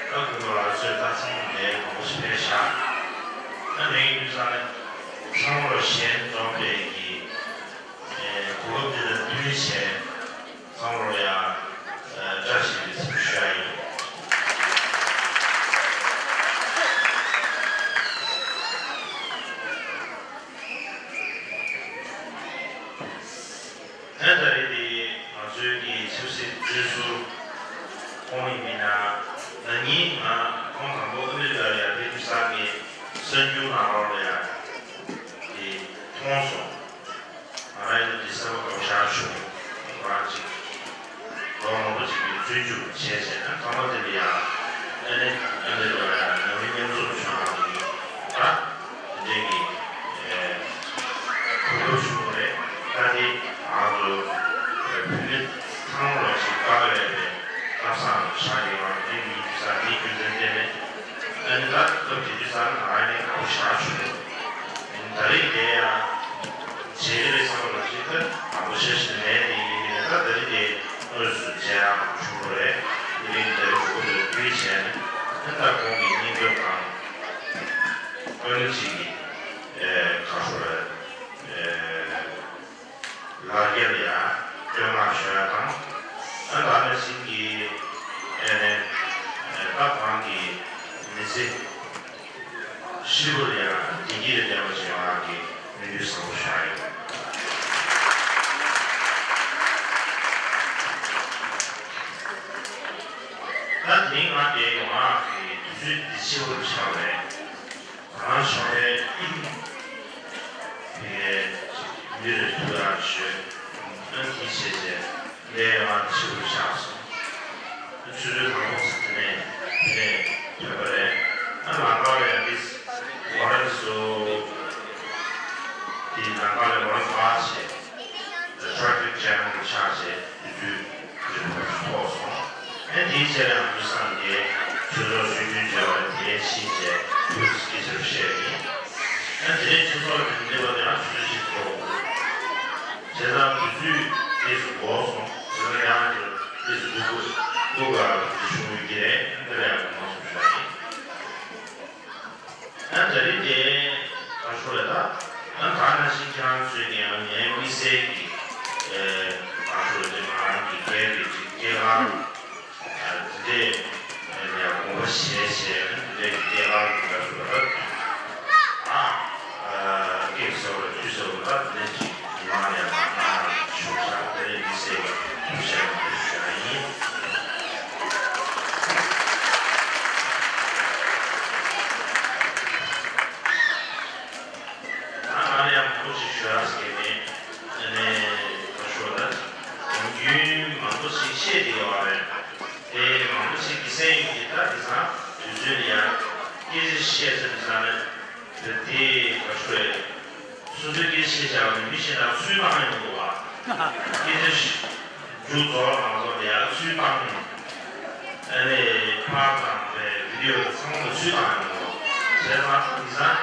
ད་སྐུ་ངོ་ལགས་ཚོས་ད་ཚང་མ་ལས་མང་པོ་ཞིག་ཕེབས་ཤག་ད་ནི་ཡིན་དུས་ཙང་ནི་ཚང་མ་ལ་ཞལ་འཛོམས་པའི་གི་ཨེ་གོ་སྐབས་འདི་དང་བསྟུན་བྱས་ཚང་མ་ལ་ཡང་ཨ་བཀྲ་ཤིས་པའི་འཚམས་ཞུ་ཡ་ཡིན། ད་ད་རེས་དེ་ང་ཚོའི་གི་ཆབ་སྲིད་བཙོན་ཟུར་ཁོང་ཡིན་མིན་ན་ན་ནིང་ང་ཁོང་དང་པོ་ཨ་མི་རི་ཀ་ལ་ཡང་ཕེབས་དུས་ཙང་གི་གསར་འགྱུར་ནང་ལོགས་ལ་ཡང་དེ་མཐོང་སོང་། ང་རང་ཡིན་ན་དེ་གསར་པ་སྒང་བཞག་བྱུང་། ང་རང་ཅིག་ལོ་མང་པོ་ཅིག་གི་བཙོན་འཇུག་བྱས་བྱས་ན་ཐོག་མ་དེ་ལ་ཡང་ཨ་ནི་ཨ་མི་རི་ཀ་ལ་ཡང་ནང་མི་མཉམ་འཛོམས་བྱུང་ཡག་གི་ད་དེ་འདྲའི་གི་གོ་སྐབས་བྱུང་བ་རེད། ད་དེ་ང་ཚོ་བོད་མི་ཚང་མ་ལ་ཅིག་དཀའ་ལས་རེད། ལྟ་བསམ་བཞག་ཡོད་པ་རེད། མི་ས་དེའི་རྒྱུ་མཚན་བརྟེན་ནས་ཨ་ནི་ད་སྐབས་དེ་དུས་ས་ང་ཡང་ཁོ་བཞག་བྱུང་། ད་རེས་དེ་ཡང་བྱེད་ཀྱི་རེད་བསམ་པ་ལ་ཅིག་ད་དང་པོ་ཤེས་བཞིན་མེད་དེ་ཡིན་གྱི་རེད། ད་ད་རེས་དེ་དངོས་སུ་མཇལ་ཡག་བྱུང་བ་རེད། དེ་རིང་ད་རེས་གོ་སྐབས་དེ་བསྟུན་བྱས་ནས་ཨ་ནི་ད་ཁོང་གི་སྙིང་སྟོབས་དང་ཨ་ནི་ཅིག་གི་ཨེ་ཁ་ཧྲོ་རེད། ལ་རྒྱ་ལ་ཡང་བསྟོད་བསྔགས་ཞུ་ཡ་དང་། ཨ་ད་ནི་ཤིང་གི་ཨེ་ནས་ད་གང་གི་མི་ཚེ་ཧྲིལ་པོ་ལ་ཡང་བདེ་སྐྱིད་ལ་ལྡན་པ་ཞིག་ཡོང་ཡག་གི་སྨོན་འདུན་བཟང་པོ་ཞུ་ཡ་ཡོད། ད་དེ་རིང་ང་འདིར་ཡོང་ཡག་གི་དུས་ཚོད་འདི་ཆེ་བོ་ཆགས་པས། ང་ཞོགས་པའི་ཕ་གིར་མི་རེ་ཐུག་ཡག་ཞོད། ཨ་དེའི་ཆེད་དུ་ལས་ཡོང་ཡག་ཆེ་བོ་ཆགས་སོང་། ཆུ་ཚོད་དང་པོ་ཚོད་དེ་ནས་དེ་ནས་ཐོན་པ་རེད། ཨ་ལམ་ཁ་ལ་ཡང་དེ་མོ་ཊ་བཟོ། དེ་ལམ་ཁ་ལ་མོ་ཊ་བར་བྱས། The traffic jam ཆགས་བྱས་དུས་ཚོད་རིང་པོ་ཞིག་ཐོགས་སོང་། ཨ་དེའི་ཚེ་ལ་ང་ཚོ་སངས་རྒྱས་ཆོས་ཚོགས་སྲོལ་རྒྱུན་བྱས་པ་དེ་ཕྱིན་བྱས་ཕུལ་སྐད་ཆ་བཤད་ཡིན། ཨ་དེ་ནས་ཆོས་ཚོགས་ལ་མི་འདེབས་པ་དེ་ཡང་ཆུ་ཚོད་གཅིག་ཐོགས། བྱས་ཙང་དུས་ཚོད་དེ་ཚོ་འགོར་སོང་། བྱས་ཙང་ཡང་དེ་དེ་ཚོ་སྒུག་སྒུག་དགོས་ཡག་དེ་བྱུང་ཡོད་ཀྱི་རེད། དེ་ལ་ཡང་དགོངས་པ་ཞུ་ཡ་ཡིན། ཨ་ད་རེས་དེ་ད་ཞུ་ལ་ད་ཨ་ད་ནང་བཞིན་ཁྱེད་རང་ཚོས་ཀྱི་ཡང་ངའི་དམིགས་བསལ་གྱི་ཨེ་ད་ཞུ་ལ་དེ་ང་རང་གི་སྐད་དེ་ཅིག་སྐད་ལ་ཨ་དེ་འདྲས་ཡང་དགོངས་པ་བཞེས་བྱས་ཨ་དེ་འདྲས་ཀྱི་སྐད་ལ་ད་ཞུ་ལ་ད་ཨ་སྐད་ཟེར་བ་དུས་ཟེར་བ་ད་དེ་འདྲས་ཅིག་ང་ཡང་ང་ང་ཞུ་ས་དེ་འདྲས་དམིགས་བསལ་གྱི་ཐུགས་བཞེས་ཞུ་ཡ་ཡིན། ད་ང་ལ་ཡང་མང་པོ་ཞིག་ཞུ་ཡག་ཟེར་མེད། ཨ་ནི་ད་ཞུ་ད་ནམ་རྒྱུན་མང་པོ་ཞིག་བཤད་བསྡད་ཡོད་རེད། དེ་མང་པོ་ཞིག་གི་སེམས་ཡིན་གྱི་ད་དེང་སང་དུས་ཚོད་ལ་ཡང་སྐད་ཆ་བཤད་ཚུལ་དེང་སང་ནི་ དེ་དེ་ག་ཤོད། སོ་སོའི་སྐད་ཆ་བཤད་བྱ་བ་ནི་མི་གཞན་དག་ཚུར་བཏང་ཡོང་འདུག་བ། སྐད་ཆ་ཞིག་མཇུག་རྫོགས་ལ་མ་རྫོགས་ལ་ཡར་ཚུར་བཏང་། ཨ་ནི་ཕར་བཏང་བའི་བི་ཌི་ཡོ་ཚང་མ་ཚུར་བཏང་ཡོང་འདུག་བྱས་ཙང་ཡིན་ཙང་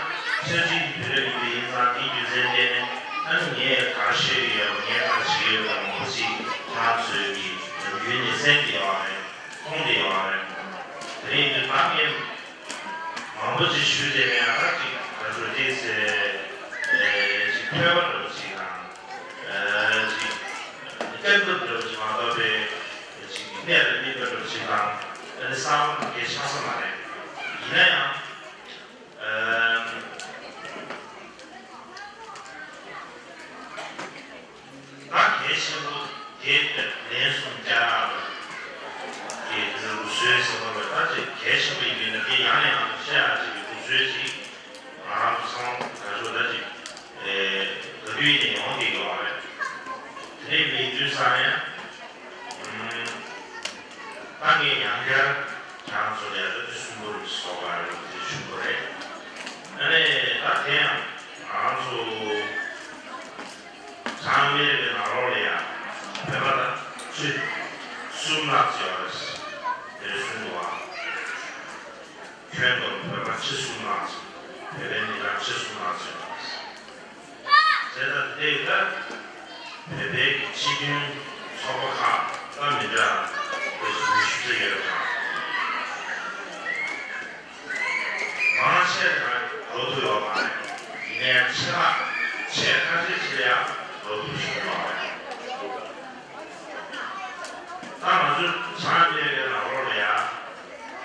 ཆབ་སྲིད་ཀྱི་བོད་རིགས་ཡིན་པ་ཡིན་ཙང་དེའི་རྒྱུ་མཚན་བརྟེན་ནས་ཨ་ནི་ངས་ག་རེ་བཤད་ཀྱི་ཡོད་པ་ངས་ག་རེ་བྱེད་ཀྱི་ཡོད་པ་མང་པོ་ཞིག་ཁྱེད་རང་ཚོས་ཀྱི་ནམ་རྒྱུན་ནས་གསན་གྱི་ཡོད་རེད། མཐོང་གི་ཡོད་རེད། དེ་ཡིན་དུས་ད་ངས་མང་པོ་ཅིག་ཞུས་བསྡད་མེད། ཨ་ད་ཅིག་ད་ཚོད་ཅིག་ཟེར་ཅིག་ཐོས་པ་འདྲ་པོ་ཅིག་དང་ཅིག་སྐྱབས་འགྲོ་འདྲ་པོ་ཅིག་མ་གཏོགས་པའི་ཅིག་གནས་ལ་གནས་པ་འདྲ་པོ་ཅིག་དང་ཨ་ནི་གསང་བ་དེ་ཆགས་ས་མ་རེད། ཡིན་ན་ཡང་། ད་གལ་ཆེན་པོ་དེ་ལན་གསུམ་བསྐྱར་གྱི་ལུགས་སྲོལ་ཟེར་བ་ལ་ད་ཅིག་གལ་ཆེན་པོ་ཡིན་པས་ན་དེ་ཡང་ཡང་བཤད་ཡག་ཅིག་གི་ལུགས་སྲོལ་ཅིག་ང་རང་ཚོ་ཚང་མ་ག་ཚོད་ད་ཅིག་ག་དུས་ནས་ཡོང་བསྡད་ཡོད་རེད། དེ་འདྲ་མིན་དུས་ཙང་ཡང་། ད་ངས་ཡང་བསྐྱར་ཁྱེད་རང་ཚོ་ལ་ཡ་ད་དེ་གསུམ་པོ་རུ་བཟོ་ག་རེ་དེ་ཞུ་དགོས་རེད། ཨ་ནི་ད་དེ་ཡང་ང་རང་ཚོ་བྱང་ཨ་མི་རི་ཀའི་ནང་ལོགས་ལ་ཡ་བོད་པ་ད་ཁྲི་གསུམ་ལྷག་ཙམ་ཡོད་རེད། དེ་རེད་གསུངས་འདུག་བ། ཁྱོན་བསྡོམས་བོད་པ་ཁྲི་གསུམ་ལྷག་ཙམ། བོད་པའི་མི་གྲངས་ཁྲི་གསུམ་ལྷག་ཙམ་ཡོད་རེད། བྱས་ཙང་དེ་ལྟར་བོད་པའི་སྤྱི་མཐུན་ཚོགས་པ་ཁག་ད་མི་འདྲ་བའི་ཉི་ཤུ་ཙམ་ཡོད་པ་དང་། མང་ཆེ་བ་འགྲོ་ཐུབ་ཡོད་མ་རེད། ཡིན་ནའི་ཆེ་ཁག་ཆེས་ཁ་ཤས་ཤིག་ལ་ཡང་འགྲོ་ཐུབ་བྱུང་ཡོད་མ་རེད། ད་ང་ཚོ་བྱང་ཨ་མི་རི་ཀའི་ནང་ལོགས་ལ་ཡ།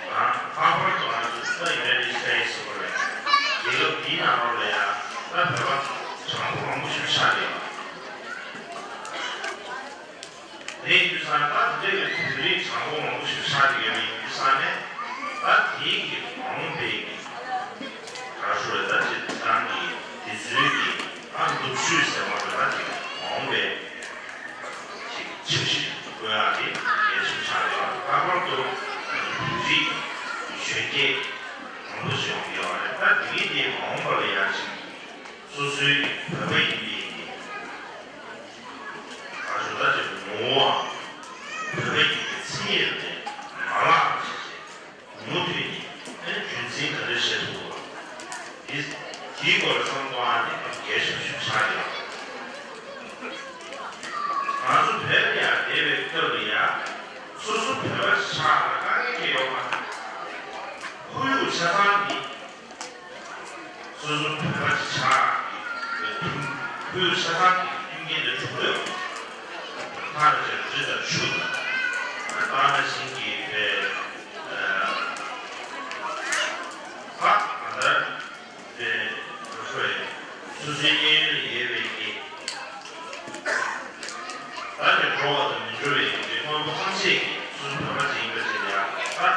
ཨ། ལྷག་པར་དུ་ང་ཚོ་ད་United States ཟེར་བ་རེད། རྒྱལ་ཁབ་འདིའི་ནང་ལོགས་ལ་ཡ། ད་བོད་པ་གྲངས་འབོར་མང་པོ་ཞིག་ཆགས་ཡོད། དེ་ཡིན་དུས་ཙང་ད་འདི་འདྲའི་བོད་རིགས་གྲངས་འབོར་མང་པོ་ཞིག་ཆགས་ཡོད་པ་ཡིན་དུས་ཙང་ནས། ད་དེའི་གི་མ་འོངས་པའི་གི་ག་རེ་ཞུ་རེད། ད་ཅིག་ཏང་གི་དེ་ཚོའི་གི་ཨ་འདུག་ཤུལ་ཟེར་བ་རེད། ད་ཅིག་མ་འོངས་པའི་ཅིག་འཆར་གཞི་བཀོད་ཡག་དེ་གལ་ཆེན་པོ་ཆགས་ཡོད། ལྷག་པར་དུ་བོད་རིགས་གཞོན་སྐྱེས་མང་པོ་ཞིག་ཡོང་གི་ཡོད་རེད། ད་དེ་གི་དེ་མ་འོངས་པ་ལ་ཡང་ཅིག་སོ་སོའི་བོད་པ་ཡིན་པའི་གི་ག་རེ་ཞུ། ད་ཅིག་ངོ་བོའམ་བོད་པ་ཡིན་པའི་མཚན་ཉིད་ལ་མ་བརླག་པ་བྱས་བྱས། མུ་མཐུད་ནས་རྒྱུན་འཛིན་ག་འདྲ་བྱེད་ཐུབ་པ། འདི་འདིའི་སྐོར་བསམ་བློ་གཏོང་ཡག་དེ་གལ་ཆེན་པོ་ཞིག་ཆགས་ཡོད། ང་ཚོ་བོད་ལ་ཡ་བསྡད་པའི་སྐབས་ལ་ཡ། སོ་སོ་བོད་པ་ཆགས་ལ་དཀའ་ངལ་འཕྲད་ཡོད་པ། ཁོར་ཡུག་ཆ་ཚང་འདི། སོ་སོ་བོད་པ་ཅིག་ཆགས་ཀྱི་ཁོར་ཡུག་ཆ་ཚང་གི་མཐུན་རྐྱེན་དེ་གྲུབ་ཡོད། ཐག་རིང་ཆེ་རི་དང་ཆུ་དང་། ད་ནང་བཞིན་གྱི་དེ། ཨ། ད་གང་ལྟར་དེ་ཁོ་ཚོས་སོ་སོའི་གཡས་གཡོན་ལ་ཡོད་པའི་གི། ད་ནི་འགྲོ་བ་དང་མི་འགྲོ་བའི་རིགས་དངོས་པོ་ཐམས་ཅད་ཀྱི་སོ་སོ་བོད་པ་ཅིག་ཡིན་པ་ཅིག་ལ་ཡང་ད་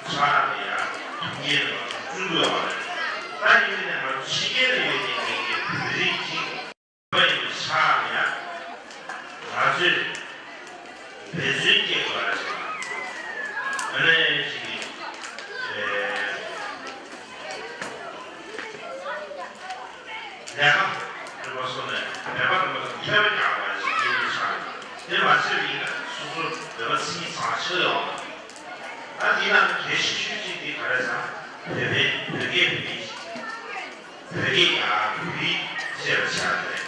ཆགས་ནས་ཡང་མཐུན་རྐྱེན་ལ་བརྩོན་དགོས་པ་རེད། ད་ཡིན་ནའི་ང་ཚོ་ཕྱི་རྒྱལ་ལ་ཡོད་མཁན་གྱི་བོད་རིགས་ཅིག་བོད་པ་ཡིན་པའི་ཆ་ལ་ཡང་ང་ཚོས་འབད་བརྩོན་བསྐྱེད་དགོས་པ་ཞིག་ཨ་ནི་ཅིག་ཨེ། ལས་ཀ་རིམ་པ་སོ་ནས་མེད་པ་རིམ་པ་སོ་ཐོས་པ་རྒྱག་པ་ཞིག་ཡིན་པའི་ཆ་རེད། དེ་མ་བྱས་པ་ཡིན་ན་སོ་སོ་བོད་པ་མཚན་ཉིད་ཚང་ཆགས་ཡོང་བ། ད་འདི་ནང་གལ་ཆེ་ཤོས་གཅིག་དེ་ག་རེ་ཟེར་ན་བོད་པའི་བོད་སྐད་བོད་ཡིག་བོད་སྐད་ཡང་བོད་ཡིག་ཅེས་པ་ཆགས་རེད།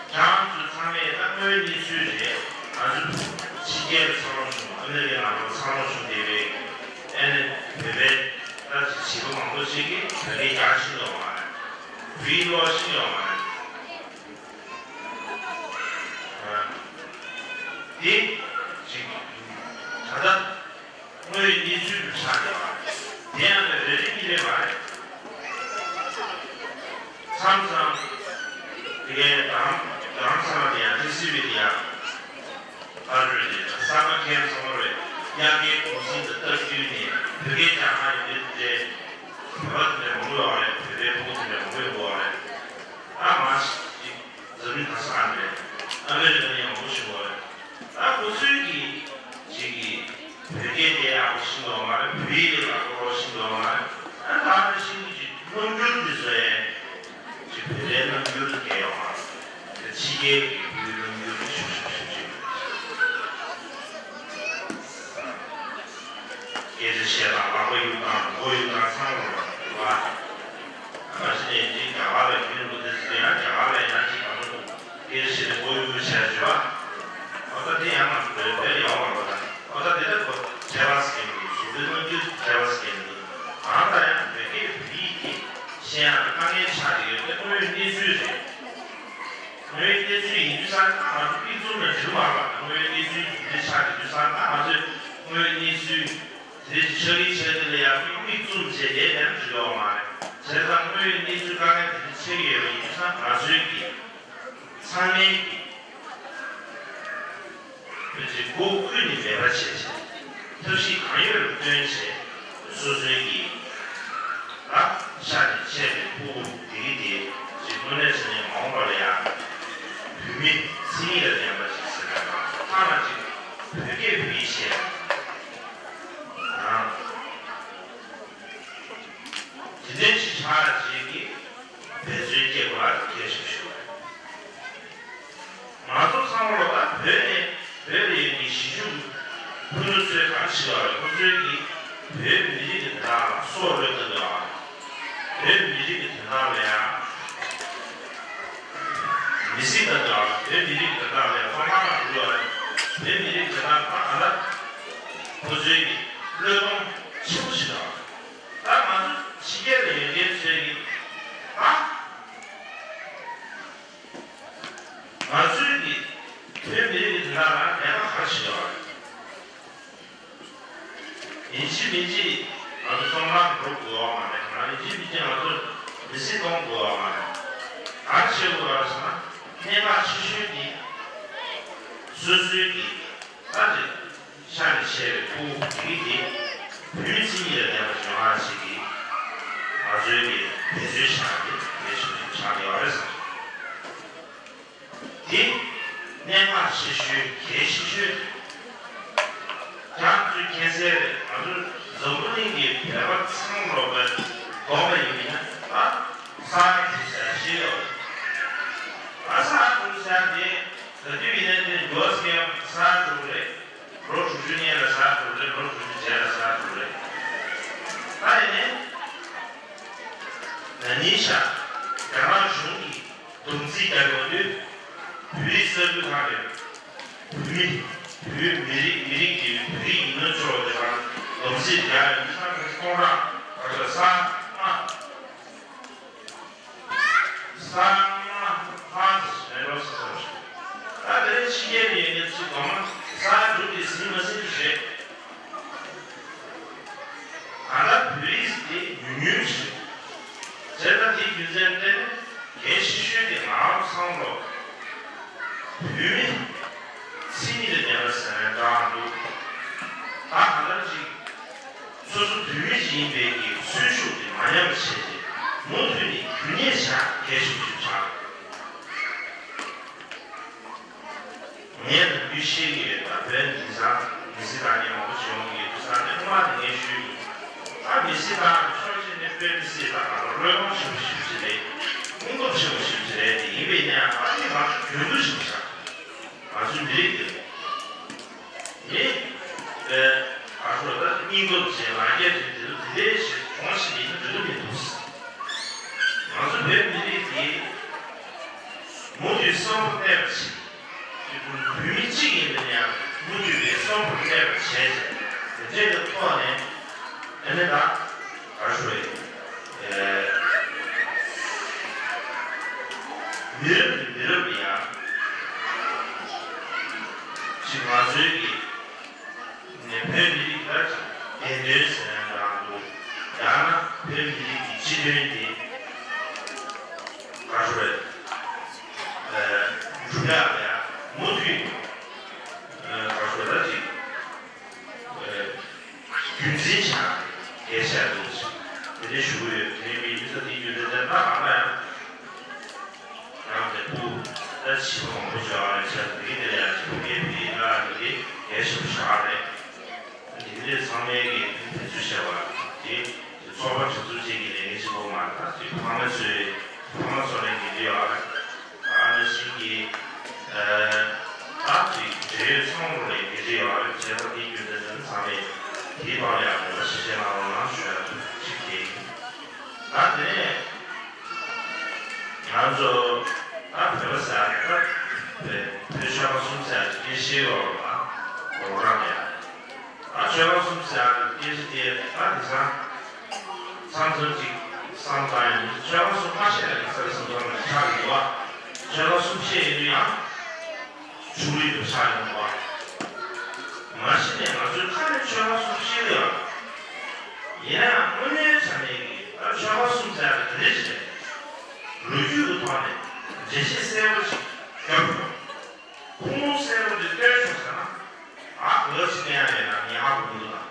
ཁྱེད་རང་ཚོ་ཚང་མས་ད་དངོས་གནས་ཚུལ་རེད། ང་ཚོ་ཕྱི་རྒྱལ་དུ་འཚར་ལོངས་བྱུང་བ་ཨ་མི་རི་ཀའི་ནང་ལ་འཚར་ལོངས་བྱུང་བསྡད་པའི་ཨ་ནི་བོད་པའི་ད་ཅིག་བྱིས་པ་མང་པོ་ཞིག་གིས་བོད་སྐད་རྒྱག་ཤེས་ཀྱི་ཡོད་མ་རེད། བོད་ཡིག་ཀློག་ཤེས་ཀྱི་ཡོད་མ་རེད། ཨ། དེ་ཅིག་ད་ལྟ་དངོས་ཡོད་གནས་ཚུལ་དུ་ཆགས་བསྡད་པ་རེད། དེ་ཡང་ད་རེ་རེ་གཉིས་རེ་མ་རེད། མཚམས་མཚམས་དེ་གའི་རྡ་རམ་རྡ་རམ་ས་ལ་དེ་ཡང་ཊི་སི་ཝི་དེ་ཡང་ཨ་རོལ་དེ་ས་མ་ཁེམ་ཚང་མ་རེད། དབྱར་ཁའི་གུང་སེང་དུ་སྟབས་བསྟུན་ནས་བོད་སྐད་རྒྱག་ག་ཡོང་དུས་དེ་བོད་པ་དེ་འདྲ་མང་པོ་ཡོད་རེད། བོད་པའི་ཕྲུ་གུ་དེ་འདྲ་མང་པོ་ཡོད་རེད། ཨ་མ་ཞིག་འཛམ་གླིང་ག་ས་ག་ནས་རེད། ཨ་མི་རི་ཀ་ནས་ཡང་མང་པོ་ཞིག་ཡོད་རེད། ཨ་ཁོ་ཚོས་ཀྱིས་ཅིག་གིས་བོད་སྐད་དེ་ཡག་པོ་ཤེས་ཀྱི་ཡོད་མ་རེད། བོད་ཡིག་དེ་ཡག་པོ་ཤེས་ཀྱི་ཡོད་མ་རེད། ཨ་ད་ནི་ཤེས་ཀྱི་ ཕྱི་རྒྱལ་གྱི་བོད་ཀྱི་རླུང་འཕྲིན་ཤུགས་ཆེ་ཤུགས་ཆེ། སྐད་ཆ་བཤད་སྟངས་ལག་པ་གཡུག་སྟངས་མགོ་གཡུག་སྟངས་ཚང་མ་ལ་བ། མ་གཞི་ནས་ཅིག་རྒྱ་གར་ལ་ཡོད་འདུག་དེ་ཚོ་ཡང་རྒྱ་གར་ལ་ཡང་ཅིག་གང་འདུག་སྐད་ཆ་བཤད་དེ་མགོ་གཡུག་གཡུག་བྱས་བྱས་པ། ཨོ་ད་དེ་ཡང་ང་ཚོ་བོད་བོད་ལ་ཡོང་བ་ལ་ཨོ་ད་དེ་ལ་ཁོ་ཁྱད་པར་ཟེར་གྱི་འདུག་གཟུགས་པོའི་རྣམ་འགྱུར་ཁྱད་པར་ཟེར་གྱི་འདུག་གང་ལྟར་ཡང་བོད་སྐད་བོད་ཡིག་དེ་ཤེས་ཡག་ལ་དཀའ་ངལ་ཆགས་ཀྱི་ཡོད་པའི་དངོས་ཡོད་གནས་ཚུལ་རེད། དངོས་ཡོད་གནས་ཚུལ་ཡིན་དུས་ཙང་ང་ཚོ་མིག་བཙུམ་ནས་འགྲིག་མ་རེད་པ། དངོས་ཡོད་གནས་ཚུལ་ཡིན་དུས་ཆགས་ཀྱི་དུས་ཙང་ང་ཚོས་དངོས་ཡོད་གནས་ཚུལ་དེ་ཆགས་ཀྱི་ཆགས་ཀྱི་ལ་ཡང་མིག་བཙུམ་བྱས་བསྡད་ན་འགྲིག་ཡོད་མ་རེད། བྱས་ཙང་དངོས་ཡོད་གནས་ཚུལ་དཀའ་ངལ་དེ་འདྲ་ཆགས་ཀྱི་ཡོད་པ་ཡིན་དུས་ཙང་ང་ཚོའི་གི་ཚང་མའི་གི་བོད་ཀྱི་སྒོ་ཀུན་ནས་མེད་པ་བྱས་བྱས། ཐབས་ཤེས་གང་ཡོད་ལ་བརྟེན་བྱས་སོ་སོའི་གི་ལ་ཤ་ནས་ཆད་པའི་ཕྲུ་གུ་དེ་གི་དེ་ཅིག་དངོས་གནས་བྱས་ནས་མ་འོངས་པ་ལ་ཡང་བོད་མི་མཚན་ཉིད་ལ་ལྡན་པ་ཞིག་ཟེར་ན་ཐ་ན་ཅིག་བོད་སྐད་བོད་ཡིག་བཤད་ཡང་དེ་འདྲའི་ཞིག་ཆགས་བྱས་ཀྱི་འབད་བརྩོན་བསྐྱེད་དགོས་པ་གལ་ཆེན་པོ་ཞིག་རེད། ང་ཚོ་ཚང་མ་ལོ་ད་བོད་ནས་བོད་ལ་ཡོད་པའི་གཞིས་བཞུགས་ཕུ་ནུ་ཚོས་ག་རེ་བྱེད་པ་རེད། ཁོ་ཚོས་ཀྱིས་བོད་མི་རིགས་ཀྱི་དོན་དག་ལ་སྲོག་བློས་བཏང་གི་ཡོད་རེད། བོད་མི་རིགས་ཀྱི་དོན་དག་ལ་ཡང་མི་གཟིགས་བཏང་གི་ཡོད་རེད། བོད་མི་རིགས་ཀྱི་དོན་དག་ལ་ཡང་སྲོག་ཁ་ནང་འགྲོ་གི་ཡོད་རེད། བོད་མི་རིགས་ཀྱི་དོན་དག་ལ་ད་ག་ལ་ཁོ་ཚོས་ཀྱིས་བློས་གཏོང་ཆེན་པོ་བྱེད་ཀྱི་ཡོད་རེད། ད་ང་ཚོ་ཕྱི་རྒྱལ་ལ་ཡོད་མཁན་ཚོས་ཀྱིས་ད། ང་ཚོའི་གི་བོད་མི་རིགས་ཀྱི་དོན་དག་ལ་ལས་ཀ་ག་རེ་བྱེད་ཀྱི་ཡོད་རེད། ཡིན་གཅིག་མིན་གཅིག་ང་ཚོ་བཙོན་ཁང་དུ་འགྲོ་དགོས་པ་མ་རེད། ང་ཡིན་གཅིག་མིན་གཅིག་ང་ཚོ་མི་སེར་གཏོང་དགོས་པ་མ་རེད། ག་རེ་བྱེད་དགོས་རེད་ཟེར་ན་གནད་འགག་ཆེ་ཤོས་དེ་སོ་སོའི་གི་ད་ཅིག་ཤ་ནས་ཆད་པའི་ཕྲུ་གུ་དེ་གི་དེ་བོད་མི་མཚན་ཉིད་ལ་ལྡན་པ་བྱུང་བ་ཞིག་གིས་ང་ཚོའི་གི་འབད་བརྩོན་བྱ་དེ་གལ་ཆེན་པོ་ཆགས་ཡོད་རེད་བསམ། དེ་གནད་འགག་ཆེ་ཤོས་གལ་ཆེ་ཤོས་རེད། ང་ཚོའི་མཁྱེན་གསལ་རེད། ང་ཚོ་འཛམ་བུ་གླིང་གི་བོད་པ་ཚང་མ་ལོག་པའི་ལྡོག་པ་ཡིན་ན་ད་ས་ཡ་དྲུག་ཟེར་ཤེས་ཡོད་རེད། ད་ས་ཡ་དྲུག་ཟེར་དེ་ད་དུས་ཡིན་ན་དེ་འགྱོ་སྐྱེ་ས་ཡ་དྲུག་རེད། ལོ་དྲུག་ཅུ་སྔོན་ལ་ས་ཡ་དྲུག་རེད། ལོ་དྲུག་ཅུ་རྗེས་ལ་ས་ཡ་དྲུག་རེད། ད་ཡིན་ནའི་ན་ནིང་ཤར་རྒྱ་ནག་གཞུང་གིས་སྡོམ་རྩིས་བརྒྱབ་ཡོང་དུས་བོད་རིགས་གསར་འགོད་ཁང་གིས་བོད་མི་བོད་མི་རིགས་མི་རིགས་ཀྱི་བོད་རིགས་ཡིན་ན་ཆོག་དེ་གར་སྡོམ་རྩིས་བརྒྱབ་ཡོང་དུས་ས་ཁོངས་རང་ག་ས་ལྔ། ས་ལྔ་ལྷག་ཙམ་ཞིག་མེད་འགྲོ་ཟེར་བ་ཞིག་ད་དེ་རིང་ཕྱི་རྒྱལ་ནས་ཡོད་མཁན་ཚོས་གང་མང་ས་ཡ་དྲུག་དེ་ཟིན་མ་ཟིན་དེ་རེད། གང་ལྟར་བོད་རིགས་དེ་ཉུང་ཉུང་ཞིག་རེད། བྱས་ཙང་དེའི་རྒྱུ་མཚན་དེ་ནི་གལ་ཆེ་ཤོས་དེ་ང་རང་ཚང་མ་བོད་མི་མཚན་ཉིད་ལ་ལྡན་པ་ཟེར་ནས་བསྒྲགས་འདུག་ད་གང་ལྟར་ཅིག་སོ་སོ་བོད་མི་ཡིན་པའི་གི་གསོན་ཤུགས་དེ་མ་ཉམས་པ་བྱས་ཏེ་མུ་མཐུད་ནས་རྒྱུན་གནས་བྱ་གལ་ཆེན་པོ་ཞིག་ཆགས། ངས་ད་དུས་ཤེས་ཀྱི་ཡོད། ད་བོད་འདི་ས་མི་སེར་དང་ཉེ་མང་པོ་བྱུང་གི་ཡོད་དུས་ས་དེ་ཐོག་མ་དེ་ངས་ཞུས་ཡོད། ད་མི་སེར་དང་ཕྱོགས་གཅིག་ནས་དཔེ་མི་སྲིད་ད་ག་ལ་བློས་གཏོང་ཞིབ་ཞིབ་ཅིག་རེད། སྙིང་སྟོབས་ཆེན་པོ་ཞིབ་ཅིག་རེད། དེ་ཡིན་པས་ན་ད་དེ་ང་ཚོ་རྒྱུན་དུ་ཞིབ་བྱ། ང་ཚོའི་མི་རིགས་འདི་ནི་ཨ་ཤོ་ད་སྙིང་སྟོབས་ཅན་ལ་རྒྱ་ཆེ་དེ་ཚོ་དེ་འདྲའི་ཞིག་གྲོངས་ཤིག་ཡིན་ན་འགྲིག་གི་མི་འདུག་ང་ཚོ་བོད་མི་རིགས་འདི་མུ་མཐུད་གསོན་པོར་གནས་པ་ཞིག་བོད་མི་གཅིག་ཡིན་པ་ཡང་མུ་མཐུད་པའི་གསོན་པོར་གནས་པ་བྱས་ཏེ་དེ་འདྲའི་ཐོག་ནས་ཨ་ནི་ད་ཨ་ཤོ་ཡིན། མི་རབས་ནས་མི་རབས་ལ་ཡང་ཅིག་ང་ཚོའི་གི་ནས་བོད་མི་རིགས་ལ་ཅིག་བདེན་དོན་ཟེར་ཡང་འདྲ་འདུག་ཡང་ན་བོད་མི་རིགས་ཀྱི་སྤྱི་དོན་དེ་ག་རེ་ཟེར་བས་སྒྲུབ་ཡག་ལ་ཡང་མུ་མཐུད་ག་རེ་ཟེར་ད་ཅིག་རྒྱུན་འཛིན་བྱ་གལ་ཆེ་འདུག་ཅིག་དེ་འདྲ་ཞུ་གི་ཡོད། དེ་ནས་མི་མི་ཚོ་དེ་རྒྱུན་འཛིན་བྱས་ན་ང་ལ་ཡང་། ཡང་དེ་ཕུ་ད་ཕྱི་མ་མང་པོ་བྱུང་བ་རེད། བྱས་ཙང་དེ་གི་དེ་ལ་ཡང་ཕྱི་མ་ངའི་བོད་ཡིག་ལ་དེ་གི་གལ་ཆེན་པོ་ཞིག་རེད། དེ་གི་དེ་ཚང་མས་གི་དེ་ཚོ་བྱས་པ་དེ་ཚོགས་པ་གྲོས་ཚོགས་བཅས་ཀྱི་ལས་འགན་ཆེན་པོ་མ་རེད། ད་དེ་ཕ་མ་ཚོས་ཕ་མ་ཚོ་ལས་འགན་དེ་ཡོད་རེད། ད་ནང་བཞིན་གི་ཨ་ཅིག་འབྲེལ་ཡོད་ཚང་མ་ལ་ཡི་གེ་ཅིག་ཡོད་རེད། བྱས་ཙང་དེའི་རྒྱུ་མཚན་དེ་ཚང་མས་དེའི་ཐོག་ལ་ཡང་མེད་པ་ཞིབ་བཤེར་གནང་རོགས་གནང་ཞུ་ཡ་གཅིག་དེ་ཡིན། ད་དེ་ནས་ང་ཚོ་ད་བོད་པ་ཟེར་ཡ་ད་བོད་བོད་ཆོལ་ཁ་གསུམ་ཟེར་ཡ་ཅིག་སྐད་ཆ་བཤད་ཡོད་རེད་པ། རོགས་རམ་ཡ། ད་ཆོལ་ཁ་གསུམ་ཟེར་ཡ་སྐད་ཆ་དེ་ད་དེང་སང་མཚམས་མཚམས་ཅིག་བསམ་བཏང་ཡོང་དུས་ཆོལ་ཁ་གསུམ་མ་བཤད་ན་ཡིན་ས་རེད་བསམ་བསམ་ཆགས་ཡོད་པ། ཆོལ་ཁ་གསུམ་བཤད་ཡོང་དུས་ཡང་ཆུང་རིགས་དུ་ཆགས་ཡོང་བ། མ་གཞི་ནས་ང་ཚོའི་ཁ་ནས་ཆོལ་ཁ་གསུམ་བཤད་ཡོད། ཡིན་ན་ཡང་དངོས་གནས་དྲང་གནས་ཀྱི་ད་ཆོལ་ཁ་གསུམ་ཟེར་ཡ་དེ་འདྲ་ཞིག་རེད། ལོ་རྒྱུས་ཀྱི་ཐོག་ནས་འགྲེལ་བཤད་གསལ་པོ་ཞིག་བརྒྱབ་ཡོང་། ཁུངས་ལུང་གསལ་པོ་འདི་སྟོན་ཆོག་ཟེར་ན། ཨ་ག་ཅིག་བསྟན་ཡ་མེད་ན་ངས་ཧ་གོ་མི་འདུག་ད།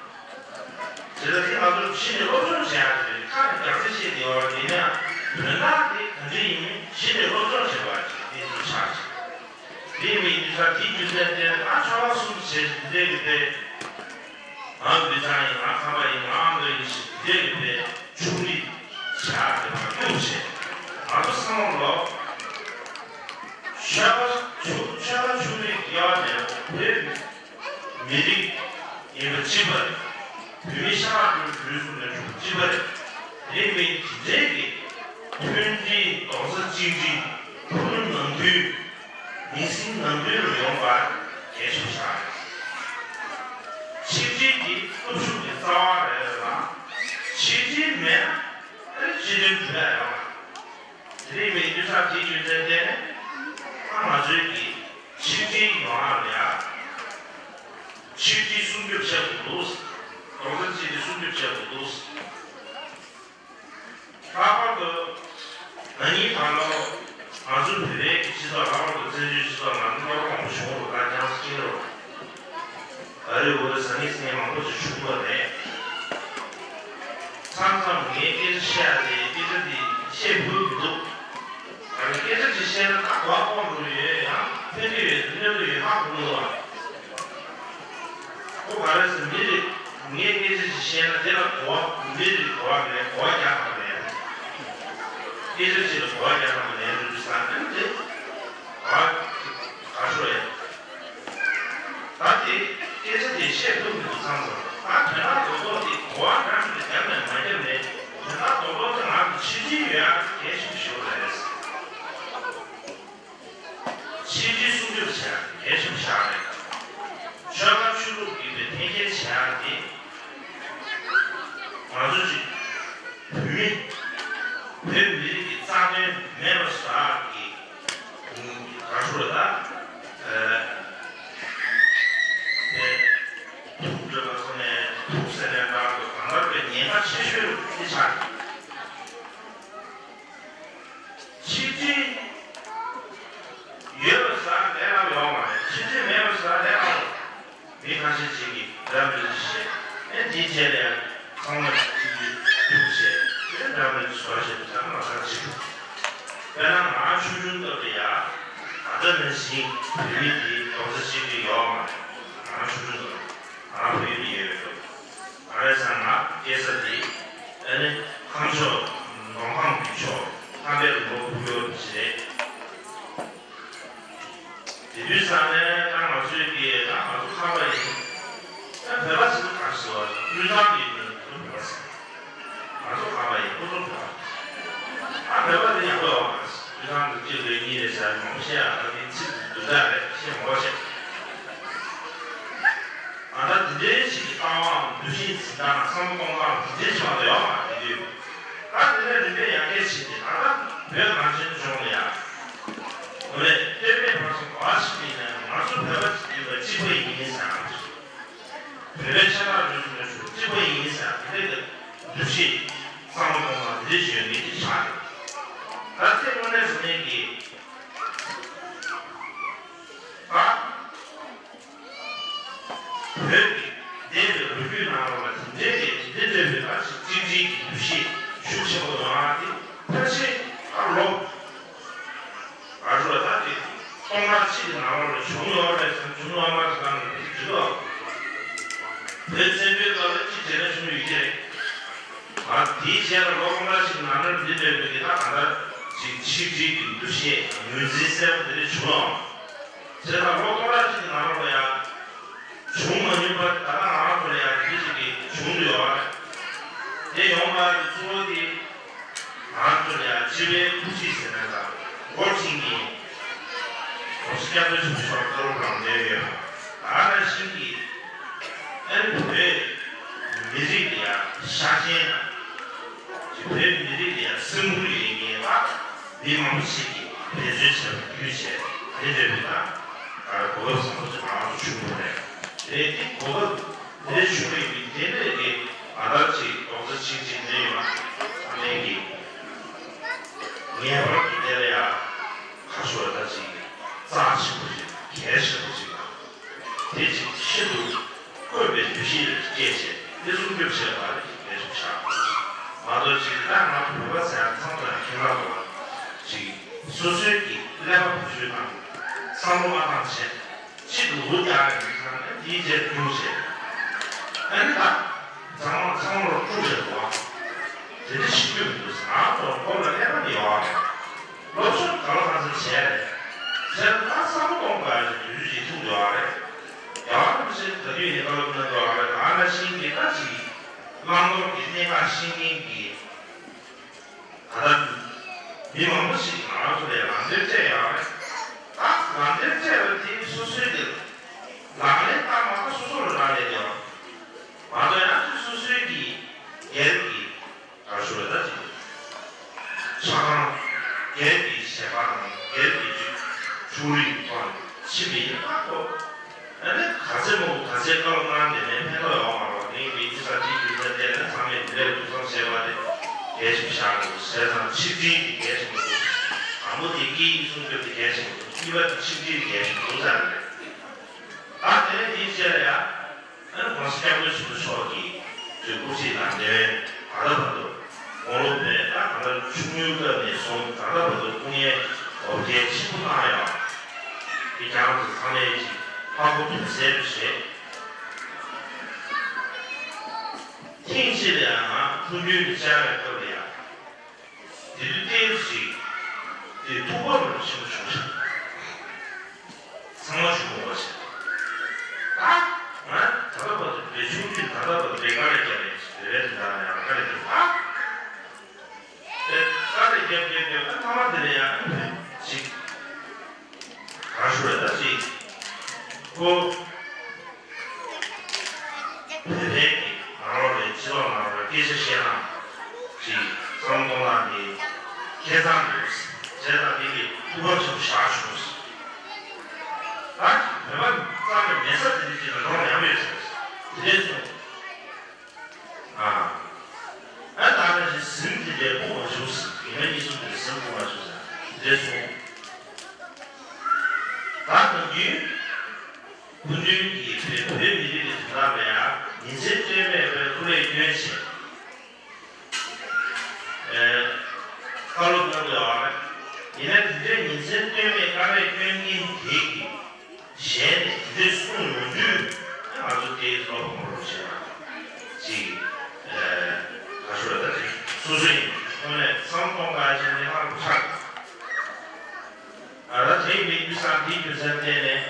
དེ་ལྟར་དེ་ང་ཚོར་གཞི་ནས་སློབ་སྦྱོང་བྱེད་ཡ་དེ་རེད། ཁ་ནས་རྒྱག་རྩིས་བྱེད་བསྡད་པ་དེ་ནས་དོན་དག་དེ་ག་འདྲ་ཡིན་མིན་གཞི་ནས་སློབ་སྦྱོང་བྱེད་པ་ཅིག་དེ་ཚོ་ཆགས་ཤིང་། དེ་མིན་དུས་ས་དེའི་རྒྱུ་མཚན་དེ་ཨ་ཆོལ་ཁ་གསུམ་བྱས་ཏེ་དེ་འདྲའི་གི་དཔེ། ང་ལུས་ཚང་ཡིན། ང་ཁམས་པ་ཡིན། ང་ཨ་མདོ་ཡིན་ཞེས་དེ་འདྲའི་གི་དཔེ་ཆུང་རིགས་བྱ་དེ་བར་སྐྱོང་བྱེད། ང་ཚོ་བསམ་བློ་ལོག་ཆོལ་ཁ་ཆུ་ཆོལ་ཁ་ཆུང་རིགས་དབྱེ་བ་མེད་པ་བོད་མི་རིགས་ཡིན་པ་གཅིག་པ་རེད། བོད་མི་ཤ་ཁྲག་གྲུ་གྲུ་གསུམ་ལས་གྲུབ་གཅིག་པ་རེད། དེ་མིན་དེ་འདྲའི་གི་མཐུན་སྒྲིལ་རྡོག་རྩ་གཅིག་སྒྲིལ་ཕུ་ནུ་ནང་ཁུལ་མིང་སྲིང་ནང་ཁུལ་རུ་ཡོང་བར་གལ་ཆེན་པོ་ཆགས་རེད། ཆིག་སྒྲིལ་འདི་སྟོབས་ཤུགས་ཀྱི་རྩ་བ་རེད་ལ། ཆིག་སྒྲིལ་མེད་ན་ཨ་ནི་སྤྱི་དོན་སྒྲུབ་ཡ་ཡོད་མ་རེད། དེ་རིང་མི་འདུས་ས་དེའི་རྒྱུ་མཚན་དེ་ནི་ཨ་ང་ཚོའི་གི་ཆིག་སྒྲིལ་ཡོང་ཡ་ལ་ཡ། ཆིག་སྒྲིལ་སྲུང་སྐྱོབ་བྱེད་དགོས་འདུག་རྡོག་རྩ་གཅིག་སྒྲིལ་སྲུང་སྐྱོབ་བྱེད་དགོས་འདུག་ལྷག་པར་དུ་ན་ནིང་ད་ལོ་ང་ཚོའི་བོད་པའི་གི་སྤྱི་ཚོགས། ལྷག་པར་དུ་བཙན་བྱོལ་སྤྱི་ཚོགས་ནང་གནོད་པ་མང་པོ་བྱུང་འདུག་ད་ཀྱང་སྐྱིད་རོགས། ཨ་རི་འོ་རི་ཟ་ངེ་ཟ་ངེ་མང་པོ་ཅིག་བྱུང་བ་རེད། མཚམས་མཚམས་ངའི་སྐད་ཆ་བཤད་ཡ་དེ་སྐད་ཆ་དེ་བཤད་ཕོད་མི་འདུག་ཨ་ནི་སྐད་ཆ་ཅིག་བཤད་ན་ད་གོ་བ་སྤོ་འགྲོ་གི་ཡོད། ཡང་ཕན་གྱི་ཡོད། གནོད་ཀྱི་ཡོད། ཧ་གོ་མི་འདུག་ཨ། ཁོ་ག་རེ་ཟེར། མི་རེ་ངས་སྐད་ཆ་ཅིག་བཤད་ན་དེ་ལ་གོ་བ། མི་རེ་གོ་བ་མེད། གོ་བ་རྒྱག་ཐུབ་མེད། སྐད་ཆ་ཅིག་ལ་གོ་བ་རྒྱག་ཐུབ་མེད་འགྲོ་རྒྱུ་ཟེར་ན་དེ་གོ་བ་ག་ཤོར་ཡ། ད་དེ་སྐད་ཆ་དེ་བཤད་ཐུབ་མི་འདུག་བསམ་སོང་། ད་དོན་དག་རྡོག་རྡོག་དེ་གོ་བ་རང་གིས་རྒྱབ་ནས་མ་རྒྱབ་ནས་དོན་དག་རྡོག་རྡོག་དེ་ང་ཚོ་ཕྱི་འབྲེལ་ཡོད་ཡ་གལ་ཆེན་པོ་ཞིག་རེད། ཕྱི་འབྲེལ་སྲུང་སྐྱོབ་བྱེད་ཡ་གལ་ཆེན་པོ་ཞིག་རེད། ཆོལ་ཁ་ཆོས་ལུགས་ཀྱི་འཕེལ་རྒྱས་བྱེད་ཡ་དེ་ང་ཚོ་ཅིག་བོད་མི་བོད་མི་རིགས་ཀྱི་རྩ་དོན་མེད་པ་བཟོ་ཡ་གི་ག་ཚོད་ལ་ད། ཨ། དེ་ཐུགས་སྤྲོ་བ་སོང་ནས་ཐུགས་སེམས་ནས་འདྲ་པོ་གང་ལྟར་པའི་ཉེན་ཁ་ཆེ་ཤོས་དེ་ཆགས་ཀྱི། ཕྱི་འབྲེལ་ཡོད་པ་ཟེར་ལས་སླ་པོ་ཡོད་མ་རེད། ཕྱི་འབྲེལ་མེད་པ་ཟེར་ལས་སླ་པོ། མི་ཁ་ཤས་ཅིག་གིས་འདྲ་མི་འདྲ་བཤད། ཨེ་འདིའི་རྗེས་ལ་ཡང་ཚང་མ་གཅིག་གིས་ཐུགས་བཤད། དེ་འདྲ་མི་འདྲ་བཟོ་བཤད་དུ་ཚང་མ་ཁ་ཅིག་འདུག་དཔེར་ན་ང་ཆུང་ཆུང་སྐབས་ལ་ཡ། ད་ལྟ་ནང་བཞིན་བོད་ཡིག་འདི་རྡོག་རྩ་གཅིག་སྒྲིལ་ཡོད་མ་རེད། ང་ཆུང་ཆུང་སྐབས་ང་བོད་ཡིག་ཡོད་མེད་འདུག་ག་རེ་ཟེར་ན་སྐྱེས་ས་འདི་ཨ་ནི་ཁམས་ཕྱོགས། མདོ་ཁམས་ཀྱི་ཕྱོགས། ཁམས་པའི་ལུང་པ་ཕུ་ཡོད་ཞེས། དེ་དུས་ཙང་ནས་ད་ང་ཚོའི་གི་ད་ང་ཚོ་ཁམས་པ་ཡིན། ད་བོད་པ་ཟེར་དུས་ག་རེ་ཟེར་བ་ལ་དབུས་གཙང་གི་ཡིན་ན་ང་ཚོ་བོད་པ་ཟེར། ང་ཚོ་ཁམས་པ་ཡིན། ཁོ་ཚོ་བོད་པ། ད་བོད་པ་དེ་ཡག་པོ་ཡོད་མ་རེད། དབུས་གཙང་གི་གཅིག་རེད་གཉིས་རེད་ཟེར་མང་པོ་བཤད་ཡ། ད་དེ་ཚིག་སྡུག་ཅག་རེད། བཤད་མང་པོ་བཤད། ཨ། ད་དེ་འདྲའི་ཞིག་གི་ལྟ་བའམ་འདུ་ཤེས་འཛིན་སྟངས། བསམ་བློ་གཏོང་སྟངས་དེ་འདྲའི་ཞིག་མ་གཏོགས་ཡོད་མ་རེད་དུས། ད་དེ་ནས་རིམ་པས་ཡར་རྒྱས་ཕྱིན་ཏེ་ད་ལྟ་བོད་གངས་ཅན་ལྗོངས་ལ་ཡ། དངོས་གནས་སྟོད་སྨད་བར་གསུམ་ག་བ་ཞིག་ཡིན་ན་ང་ཚོ་བོད་པ་ཡིན་པ་གཅིག་པ་ཡིན་ཟེར་ཡ། བོད་པའི་ཆ་ལག་རུལ་སུངས་ལ་ཞུགས་གཅིག་པ་ཡིན་ཟེར་ཡ། དེ་འདྲའི་འདུ་ཤེས་བསམ་བློ་གཏོང་སྟངས་དེ་འདྲའི་ཞིག་ཡོད་མེད་ཅིག་ཆགས་ཡོད། ད་དེ་དངོས་གནས་ཟེར་ནས་ཀྱི། ད་བོད་ཀྱི་འདས་པའི་ལོ་རྒྱུས་ནང་ལོགས་ལ་དེ་འདྲའི་གི་དེ་འདྲའི་འདྲ་བའི་ད་ཅིག་གཅིག་སྒྲིལ་གྱི་འདུ་ཤེས་ཤུགས་ཆེན་པོ་ཡོང་ཡ་དེ་ཕལ་ཆེར་ད་ལོ་ག་ཚོད་ད་དེ་སྟོང་ཕྲག་གཅིག་གི་ནང་ལོགས་ལ་བྱུང་ཡོད་རེད་ཟེར། བྱུང་ཡོད་མ་རེད་ཟེར་ན་དེ་འགྲིག་གི་རེད། བོད་བཙན་པོའི་སྐབས་ལ་གཅིག་བྱས་ན་བྱུང་ཡོད་ཀྱི་རེད། ང་དེའི་རྗེས་ལ་ལོ་སྟོང་ཕྲག་གཅིག་ནང་ལ་འདི་འདྲ་བའི་གི་ད་གང་ལྟར་ ཅིག་ཆིག་སྒྲིལ་གྱི་འདུ་ཤེས་ངོས་འཛིན་གསལ་པོ་དེ་འདྲ་བྱུང་ཡོང་། བྱས་ཙང་ལོ་སྟོང་ཕྲག་གཅིག་གི་ནང་ལོགས་ལ་ཡང་བྱུང་མ་མྱོང་པ་ད་ལྟ་ང་རང་ཚོ་ལ་ཡང་དེ་འདྲ་ཅིག་གི་བྱུང་འདུག་ཡོད་རེད། དེ་ཡོང་བ་གི་གཙོ་བོ་དེ་ང་རང་ཚོ་ལ་ཡང་སྤྱི་པའི་སྐུ་ཚེ་ཟེར་ན་འདྲ་འགོ་ཁྲིད་མཁན་༸གོང་ས་༸སྐྱབས་མགོན་ཆེན་པོ་མཆོག་བཀའ་སློབ་རང་དོན་ཡོད་པ་ད་ག་ནང་བཞིན་གྱི་ཨ་ནི་བོད་མི་རིགས་ལ་ཡང་ཤ་ཞེན་དང་། བོད་མི་རིགས་ལ་ཡང་སེམས་ཁུར་ཡོད་མཁན་ལ་མི་མང་པོ་ཞིག་གིས་འབད་བརྩོན་བྱས་པ་བརྒྱུད་བྱས་དེ་འདྲ་བའི་ད་གོ་སྐབས་བཟང་པོ་ཞིག་ང་རང་ཚོ་བྱུང་བ་རེད། རེད་དེ་གོ་སྐབས་དེ་འདྲ་བྱུང་བའི་དེ་འདྲ་གི་ང་ལྟར་ཅིག་རྡོག་རྩ་ཆིག་སྒྲིལ་འདྲ་ཡོད་ན་ཚང་མས་ཀྱི་ངེས་པར་དུ་དེ་ལ་ཡང་ཁ་ཤོར་ད་ཅིག་རྩ་ཆེན་པོ་ཞིག་གལ་ཆེན་པོ་ཞིག་དང་། དེ་ཅིག་ཤིན་ཏུ་དཀོན་པའི་འདུ་ཤེས་ལ་སྐྱེས་བྱས་དེ་སྲུང་སྐྱོབ་བྱེད་པ་ལ་ཅིག་འབད་ཞིབ་བྱ། མ་གཏོགས་ཅིག་ད་ང་ཚོ་བོད་པ་ཟེར་ཡ་མཚམས་དང་ཁྱིམ་ར་ལ་ཅིག་སོ་སོའི་གི་ཀླད་པ་བེད་སྤྱོད་དང་བསམ་བློ་མ་བཏང་བྱས་གཅིག་ཏུ་འུ་རྒྱག་གི་མི་ཚང་ནས་དེའི་རྗེས་རྒྱུགས་བྱས། ཨ་ནི་ད་ཚང་མ་ཚང་མར་དཀྲུག་བྱས་འདུག་བ། དེ་འདྲ་ཤེས་རྒྱུ་མི་འདུག་ང་ཚོ་མགོ་ལ་ཀླད་པ་ནི་ཡོད་རེད། སློབ་སྦྱོང་ག་ལ་གང་འཚམ་བྱས་རེད། བྱས་ན་ད་བསམ་བློ་གཏོང་དགོས་ཡ་ཞིག་དུས་ཚོད་ཅིག་ཐུག་ཡོད་རེད། ཡང་མི་ཤེས་ད་དུས་ནས་བཀའ་སློབ་གནང་དགོས་རེད། ད་ནང་བཞིན་གྱི་ད་ཅིག་བླང་དོར་གྱི་གནས་སྟངས་ཤེས་མཁན་གྱི་ད་ལྟ་མི་མང་པོ་ཞིག་ང་རང་ཚོ་ལ་ལམ་སྟོན་སྤྲད་ཡོད་རེད། ད་ལམ་སྟོན་སྤྲད་པ་དེ་སོ་སོའི་དེ་ལག་ལེན་བསྟར་མ་ཐག་སོ་སོ་ལ་རག་ལས་ཀྱང་མ་གཏོགས་ཡང་ཅིག་སོ་སོའི་གི་སྒེར་གྱི་ག་རེ་ཞུ་དགོས་ད་ཅིག་ཆ་ཚང་སྒེར་གྱི་ཞལ་པར་དང་སྒེར་གྱི་ཅིག་འཕྲུལ་རིག་ཐོག་ནས་ཕྱིན་པ་ཡིན་ན་ཁོ་ཨ་ནི་ག་ཚད་མང་པོ་ག་ཚད་བཀའ་སློབ་གནང་དེ་ནས་ཕན་ཐོགས་ཡོང་མ་རེད་པ། ངས་འདི་ཅི་ས་ཅིག་རྒྱུ་མཚན་བལྟས་ནས་ཚང་མས་འདི་འདྲ་ཐུགས་བསམ་བཞེས་པ་དེ་གལ་ཆེན་པོ་ཆགས་འདུག་ཟེར་ཙང་ཆིག་སྒྲིལ་དེ་གལ་ཆེན་པོ་འདུག་དང་པོ་དེ་སྐད་ཡིག་སྲུང་སྐྱོབ་དེ་གལ་ཆེན་པོ་འདུག་གཉིས་པ་དེ་ཆིག་སྒྲིལ་དེ་གལ་ཆེན་པོ་འདུག་ཟེར་རེད། ད་དེ་ནས་འདིའི་རྗེས་ལ་ཡ། ཨ་ནི་༸གོང་ས་༸སྐྱབས་མགོན་ཆེན་པོ་མཆོག་གིས་དུས་སྐུ་ཚེ་ལ་འདས་པའི་ད་ལྟ་བར་དུ་དགུང་ལོ་བརྒྱད་ད་ད་ལྟ་ཆུང་ངུའི་སྐབས་ནས་བཟུང་ད་ལྟ་བར་དུ་སྐུ་ངལ་འོ་བརྒྱལ་ཆེན་པོ་བཏང་ཡོད། དེ་ཀྱང་ཚོ་ཚང་མས་ཀྱིས་ཧ་གོ་ཐུབ་ཟེར་བ་བྱས། ཐེངས་གཅིག་ལ་ཡང་ང་ཐུགས་མཐུན་ནས་བཅར་བའི་སྐབས་ལ་ཡང་། དེ་དུས་ཏོག་ཙམ་ཞིག་དེ་ཐུགས་ཁུར་ཆེན་པོ་བྱུང་ཞིང་། ཚང་མ་བྱུང་བ་ཞིག་ད་ང་ད་ལྟ་བར་དུ་བེད་ཆུང་དུས་ད་ལྟ་བར་དུ་བེད་ཀ་ལས་རྒྱབ་ཡིན་ཞིག་བེད་བེད་དུ་ད་ཡང་ཀ་ལས་རྒྱབ་ད་བེད་ཀ་ལས་རྒྱབ་རྒྱབ་རྒྱབ་ད་ཐ་མ་དེ་ལས་ཡང་ཞིག་ག་ཞུ་བས་ད་ཞིག་ཁོ། བོད་པའི་གི་ནང་ལོགས་ལ་སྤྱི་ཚོགས་ནང་ལ་སྐད་ཆ་བཤད་སྟངས་ཅིག་བསམ་བློ་གཏོང་སྟངས་དེ་ཁེ་བཟང་འདུག་བྱས་ཙང་དེ་གི་ཐུགས་ཕམ་ཆེན་པོ་བཞག་བྱུང་། ད་ཅིག་བོད་པ་རྩ་ནས་མེད་ས་དེ་འདྲ་ཅིག་ལ་འགྲོ་ཡག་ཡོད་ཟེར། དེ་འདྲས་སོང་། ཨ། ཨ་ད་ལྟ་ཅིག་གཟིམ་དེ་འདྲས་སྤུངས་མ་བྱུང་ཟེར། ཉི་མ་གཉིས་གསུམ་དེ་འདྲས་གཟིམ་སྤུངས་མ་བྱུང་ཟེར། དེ་འདྲས་སོང་། ད་ནམ་རྒྱུན། སྐུ་མདུན་གྱིས་བོད་མི་རིགས་ཀྱི་དོན་དག་ལ་ཡང་ཉིན་མཚན་ལྟོས་མེད་པའི་སྐུ་ལས་བསྐྱོན་བྱས། ཨེ། བཀའ་སློབ་གནང་དགོས་པ་རེད། ཡིན་ན་དེ་འདྲའི་ཉིན་མཚན་ལྟོས་མེད་བཀའ་ལས་བསྐྱོན་མཁན་དེ་གི་ཞལ་ནས་དེ་འདྲའི་གསུངས་ཡོང་དུས་ང་ཚོ་དེའི་བློ་ཕམ་རོགས་བྱས་པ་ཅིག་ཨེ། ག་ཞུ་བ་ད་ཅིག་སོ་སོ་ཡིན་དངོས་གནས་བསམ་གཏོང་དཀའ་ཞིག་ནས་ཧ་ལས་པ་ཆགས། ཨ་ད་དེ་མི་འདུག་ས་འདི་རྒྱུ་མཚན་བརྟེན་ནས་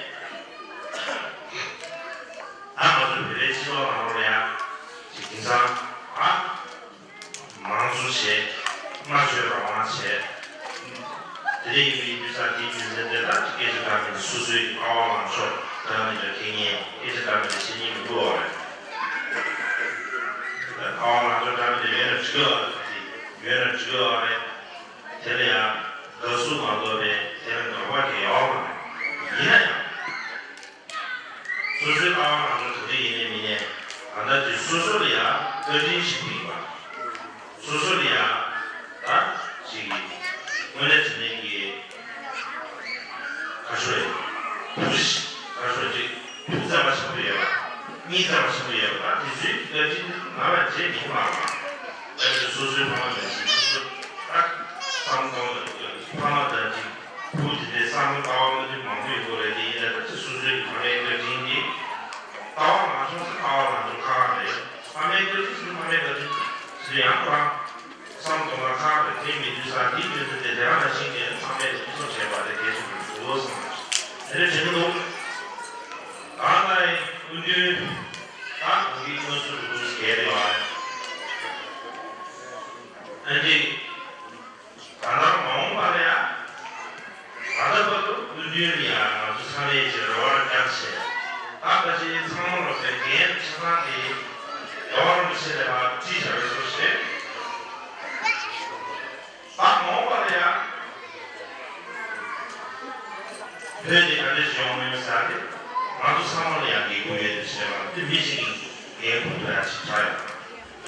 ཨ་ང་ཚོ་བོད་པའི་སྤྱི་ཚོགས་ནང་ལོགས་ལ་ཡང་ཅིག་དེང་སང་ཨ་མང་གཙོ་བྱས། སྨྲ་བརྗོད་རང་དབང་བྱས། དེ་འདྲ་ཡིན་པའི་འདུག་ས་འདི་རྒྱུ་མཚན་དེ་ལ་ཅིག་སྐད་ཆ་འདྲ་མི་འདྲ་སོ་སོའི་ཀ་བ་ལངས་ཕྱོགས་འདྲ་མི་འདྲ་འཁྱེར་མཁན་སྐད་ཆ་འདྲ་མི་འདྲ་བཤད་མཁན་མི་འདུག་བ་རེད། ཀ་བ་ལངས་ཕྱོགས་འདྲ་མི་འདྲ་ཡོད་ན་འགྲིག་གི་རེད། ཡོད་ན་འགྲིག་གི་རེད། དེ་ལ་ཡང་དགའ་བསུ་མ་གཏོགས་པའི་དེ་ལ་དགག་པ་གང་ཡང་ཡོད་མ་རེད། ཡིན་ན་ཡང་། སོ་སོའི་ལྟ་བ་ལངས་ཕྱོགས་ག་འདྲ་ཡིན་ནའི་མིན་ནའི་ད་ལྟ་དེ་སོ་སོ་ལ་ཡང་བཀའ་དྲིན་ཞིག་ཡིན་པ། སོ་སོ་ལ་ཡང་ད་ཅིག་དངོས་གནས་དྲང་གནས་ཀྱི་ཁ་ཤོ་རེད། ཐུགས་རྗེ་ཆེ། ཁ་ཤོ་ཅིག་ཐུགས་བརྩེ་བ་ཆེན་པོ་ཡོད་པ། གཉིས་བརྩེ་བ་ཆེན་པོ་ཡོད་པ། ད་དེ་ཚོའི་བཀའ་དྲིན་ང་ལ་བརྗེད་མི་མ་རེད། ད་ཅིག་སོ་སོའི་ཕ་མ་ལ་ཅིག་སོ་སོ་ད་བསམ་གཏོང་ལ་ཕ་མ་ད་ཅིག་བུ་དེ་འདྲའི་བསམ་བློ་ལྟ་བ་སློབ་སྟོན་མང་པོ་ཡོད་དགོས་རེད། དེ་ཡིན་ན་ད་ཅིག་སོ་སོའི་གི་ཕ་མའི་བཀའ་དྲིན་གྱིས་ལྟ་བ་ལངས་ཕྱོགས་སུ་ལྟ་བ་ལངས་ཕྱོགས་ཁག་ཁག་རེད། ཕ་མའི་བཀའ་དྲིན་ཟེར་ན་ཕ་མའི་བཀའ་དྲིན་ཟེར་ཡང་ཁོ་རང་བསམ་གཏོང་ལ་ཁག་རེད། དེ་མི་དུས་ས་དེའི་དུས་ཚོད་དེ་དེ་རང་ ཨ་ནི། ད་ལྟ་མ་འོངས་པ་ལ་ཡང་། ད་ལྟ་བར་དུ་སྐུ་མདུན་ལ་ཡང་ང་ཚོ་ཚང་མས་ཀྱི་རེ་བ་རྒྱབ་བྱས། ད་ལྟ་ཅི་ཚང་མ་ལོག་པའི་འགན་ཆ་ཚང་དེ་རྒྱལ་བ་རིན་པོ་ཆེ་ལ་ཕར་དཀྲིས་བཞག་པའི་བཟོ་ཞིག་ད་མ་འོངས་པ་ལ་ཡང་། བོད་དེ་ག་འདྲ་ཞིག་ཡོང་མིན་ཟེར་ཏེ། ང་ཚོ་ཚང་མ་ལ་ཡང་འགན་ཁུར་ཡོད་དེ་བྱས་པ་དེ་མི་གཅིག་གིས་འགན་འཁུར་ཐུབ་ཡ་ཞིག་ཆགས་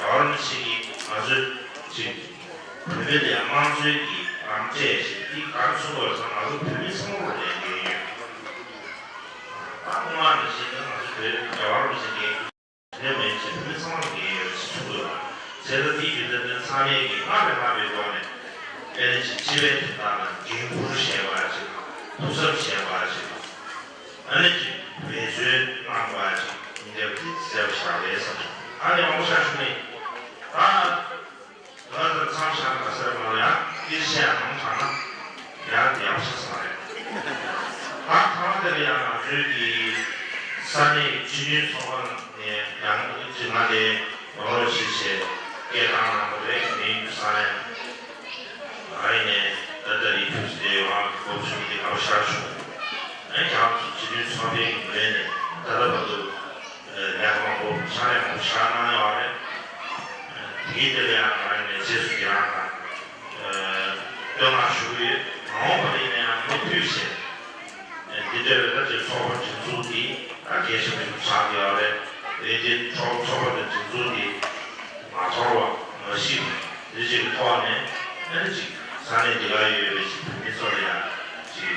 ཡོད། རྒྱལ་བ་རིན་པོ་ཆེ་གིས་ང་ཚོས་ཅིག་བོད་པའི་ལས་དམངས་གཙོའི་གི་ལམ་སྤྲད་ཞིག་འདི་ག་རེ་གསུངས་པ་རེད་ཟེར་ན། ང་ཚོ་བོད་མི་ཚང་མ་ལ་ཡང་འགན་ཡོད། ད་སྔོན་མ་ནང་བཞིན་ང་ཚོ་བོད་རྒྱལ་བ་རིན་པོ་ཆེ་འགན་ཁུར། དེ་མིན་གྱི་བོད་མི་ཚང་མ་འགན་ཡོད་ཞེས་གསུངས་འདུག་ཚེ་ད་འདིའི་རྒྱུན་ལྡན་ཚང་མས་ཀྱི་སྔར་ནས་མ་བའི་ཐོག་ནས་ཨེ་ནི་ཅིག་སྤྱི་པའི་དོན་དག་ལ་འགན་འཁུར་བཞེས་པ་ཅིག་ཐུགས་བསམ་བཞེས་པ་ཅིག་ཨ་ནི་ཅིག་འབད་རྩོལ་གནང་བ་ཅིག་ཡིན་འདྲ་བ་དེ་གསལ་པོ་ཞིག་རེད་བསམ་སོང་། ཨ་ནི་ཡང་པོ་ཤ་ཞུ་ནི་ད། ང་ཚོ་མཚམས་བཞག་ན་ཟེར་མ་ལ་ཡང་དེ་བཤད་ཡང་མང་དྲགས་ན་ཡང་ཡག་ཤོས་ས་རེད། ད་ཐ་མ་དེ་ལ་ཡང་ང་ཚོའི་གི་ས་གནས་སྤྱི་མཐུན་ཚོགས་པ་ནས་ཡང་ཅི་ང་ལས་ཡོང་རོགས་བྱེད་ཞེས་སྐད་བཏང་གནང་བ་རེད། མིང་དུ་ས་ཡང་ང་ཡིན་ནས་ད་ལྟ་རི་ཕུག་ཅི་དེ་ཡོང་ང་གི་སྐོར་ཞུ་གི་ཨ་བ་ཤར་བྱུང་། ཨ་ནི་ཁྱེད་རང་ཚོ་སྤྱི་མཐུན་ཚོགས་པའི་ངོས་ནས་ད་ལྟ་བར་དུ། ལས་ཀ་མང་པོ་ཕྱག་ལས་མང་པོ་བཞག་གནང་ཡོད་རེད། དེ་གའི་དེ་ལ་ཡང་ང་རང་ནས་རྗེས་སུ་ཡི་རང་དང་བསྟོད་བསྔགས་ཞུ་གི་ཡོད། མ་འོངས་པ་ལ་ཡིན་ན་ཡང་མུ་མཐུད་བྱས། འདི་ལྟར་ད་ཅིག་ཚོགས་པ་སྒྲིག་འཛུགས་འདི་ད་གལ་ཆེན་པོ་ཞིག་ཆགས་ཀྱི་ཡོད་རེད། དེ་རྗེས་ཚོགས་ཚོགས་པ་དང་སྒྲིག་འཛུགས་འདི་མ་འཐོར་བ་མ་ཞིག་འདི་ཅིག་གི་ཐོག་ནས་ཨ་ནི་ཅིག་ས་གནས་འདི་ག་ཡོད་པའི་ཅིག་བོད་མི་ཚོ་ལ་ཡང་ཅིག་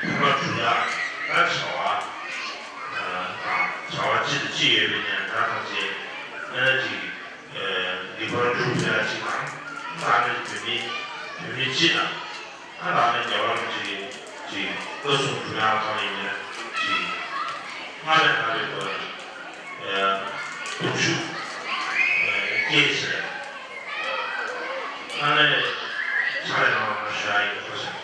ཕན་པ་སྒྲུབ་ཡག་ད་བྱ་བ་དང་བྱ་བ་ཅི་དང་ཅི་ཡོད་པའི་ནས་ད་ཐམས་ཅད་ཨ་ནི་ཅིག་ལེགས་པར་སྒྲུབ་ཡག་ཅིག་དང་། ད་ནི་བོད་མི་བོད་མི་སྤྱི་དང་། ཨ་ནི་རྒྱལ་བ་རིན་པོ་ཆེ་གི་ཅིག་བཀའ་གསུང་སྒྲུབ་ཡག་ཐོག་ནས་ཡིན་ན་ཅིག་སྔར་ལས་སྔར་བའི་སྒོ་ནས་སྟོབས་ཤུགས་སྐྱེད་བྱས། ཨ་ནི་ཕྱག་ལས་གནང་བ་ཞུ་ཡག་ཡིན། ཐུགས་རྗེ་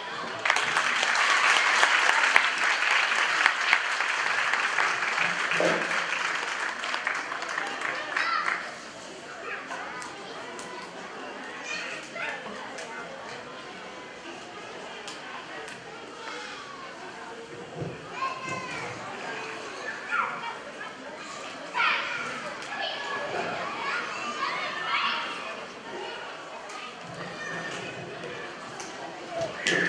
ཆེ།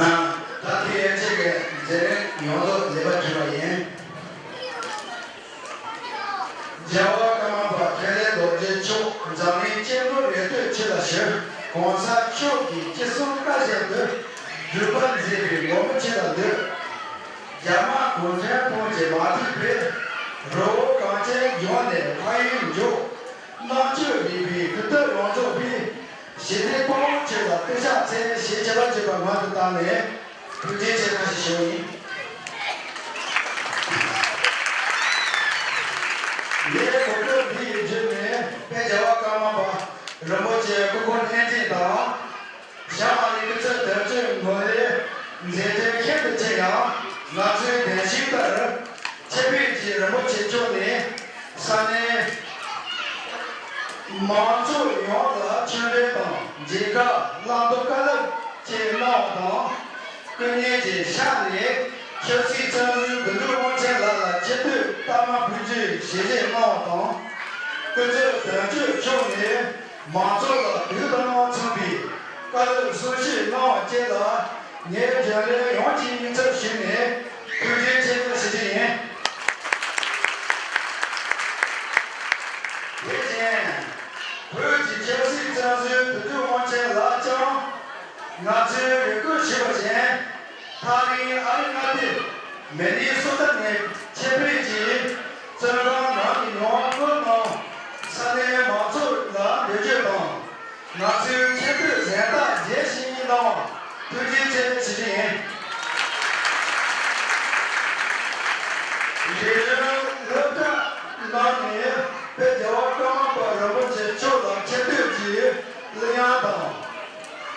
ཨ། ད་དེ་ཡན་ཆད་ཀྱི་མཛད་རིམ་ཡོངས་རྫོགས་ལེགས་པར་གྲུབ་པ་ཡིན། རྒྱལ་བ་ཀརྨ་པ་ཁྲི་ལས་རྡོ་རྗེ་མཆོག་འཛམ་གླིང་སྐྱེ་འགྲོ་ལས་གཏོད་ཆེ་ལ་ཞུ། གོང་ས་མཆོག་གིས་ཅི་གསུང་བཀའ་བཞིན་དུ་སྒྲུབ་པར་མཛད་པའི་ངོ་བོ་ཆེ་ལ་འདུད། རྒྱ་དམར་གུང་ཁྲན་ཕོ་གྱི་མ་ཐིག་པས། རི་བོ་གངས་ཅན་ལྗོངས་ནས་ཕ་ཡུལ་འཇོག་རྣམ་དཔྱོད་རིག་པའི་མཐུ་སྟོབས་ཡོངས་རྫོགས་པས། ཞི་བདེའི་དཔའ་བོ་ཁྱོད་ལ་སྐུ་ཕྱག་འཚལ་ཞེས་བྱ་བ་བརྗོད་པ་སྔོན་དུ་བཏང་ནས་ཐུགས་རྗེ་ཆེ་ཐུགས་རྗེ་ཆེ་ཞུ་བ་ཡིན། ངས་གོ་སྐབས་འདི་ཡི་བརྒྱུད་ནས་དཔལ་རྒྱལ་བ་ཀརྨ་པ་རིན་པོ་ཆེའི་སྐུ་འཁོར་ལྷན་རྒྱས་དང་། ཞྭ་དམར་ནས་སྐུ་ཚབ་དོན་གཅོད་ངོས་ལས་མཛད་འཕྲིན་ཤིན་ཏུ་ཆེ་ཡང་། ང་ཚོའི་གདན་ཞུས་ལྟར་ཆེད་ཕེབས་ཀྱིས་རིན་པོ་ཆེ་མཆོག་ནས་ས་གནས་མང་ཚོགས་ཡོངས་ལ་ཆོས་འབྲེལ་དང་མཇལ་ཁ་བླང་དོར་བཀའ་སློབ་བཅས་གནང་བ་དང་། སྐུ་ཉིད་ཀྱི་ཕྱག་ནས་ཆབ་སྲིད་བཙོན་ཟུར་དོན་གྲུབ་དབང་ཆེན་ལགས་ལ་ཆེ་བསྟོད་རྟགས་མ་ཕུལ་རྒྱུའི་ཞལ་བཞེས་གནང་བ་དང་། སྐུ་ཚབ་དོན་གཅོད་མཆོག་ནས་མང་ཚོགས་ལ་དུས་དང་མཚུངས་པའི་བཀའ་སློབ་གསུང་བཤད་གནང་བ་བཅས་ལ་ངས་རྒྱུན་ལས་ཡོངས་ཀྱི་སྙིང་ཚབ་ཞུས་ནས་ཐུགས་རྗེ་ཆེ་ཞུ་རྒྱུ་ཡིན། དེ་བཞིན་བོད་ཀྱི་ཆབ་སྲིད་བཙོན་ཟུར་དོན་གྲུབ་དབང་ཆེན་ལགས་ཀྱང་ང་ཚོས་རེ་སྐུལ་ཞུས་པ་བཞིན། ཐག་རིང་ཨ་རི་མངའ་སྡེ་མི་ནི་སོ་ཊ་ནས་ཆེད་ཕེབས་ཀྱིས་བཙོན་ཁང་ནང་གི་མྱོང་བ་བཀོད་གནང་། ས་གནས་མང་ཚོགས་ལ་འགྲེལ་བརྗོད་དང་། ང་ཚོའི་ཆེད་དུ་གཟེངས་རྟགས་རྒྱས་ཤིང་གནང་བར་ཐུགས་རྗེ་ཆེ་ཞུ་རྒྱུ་ཡིན། རིག་གཞུང་སློབ་གྲྭ་ནང་ནས་དཔལ་རྒྱལ་བ་ཀརྨ་པ་རིན་པོ་ཆེ་མཆོག་ལ་ཆེ་བསྟོད་ཀྱི་གླུ་དབྱངས་དང་།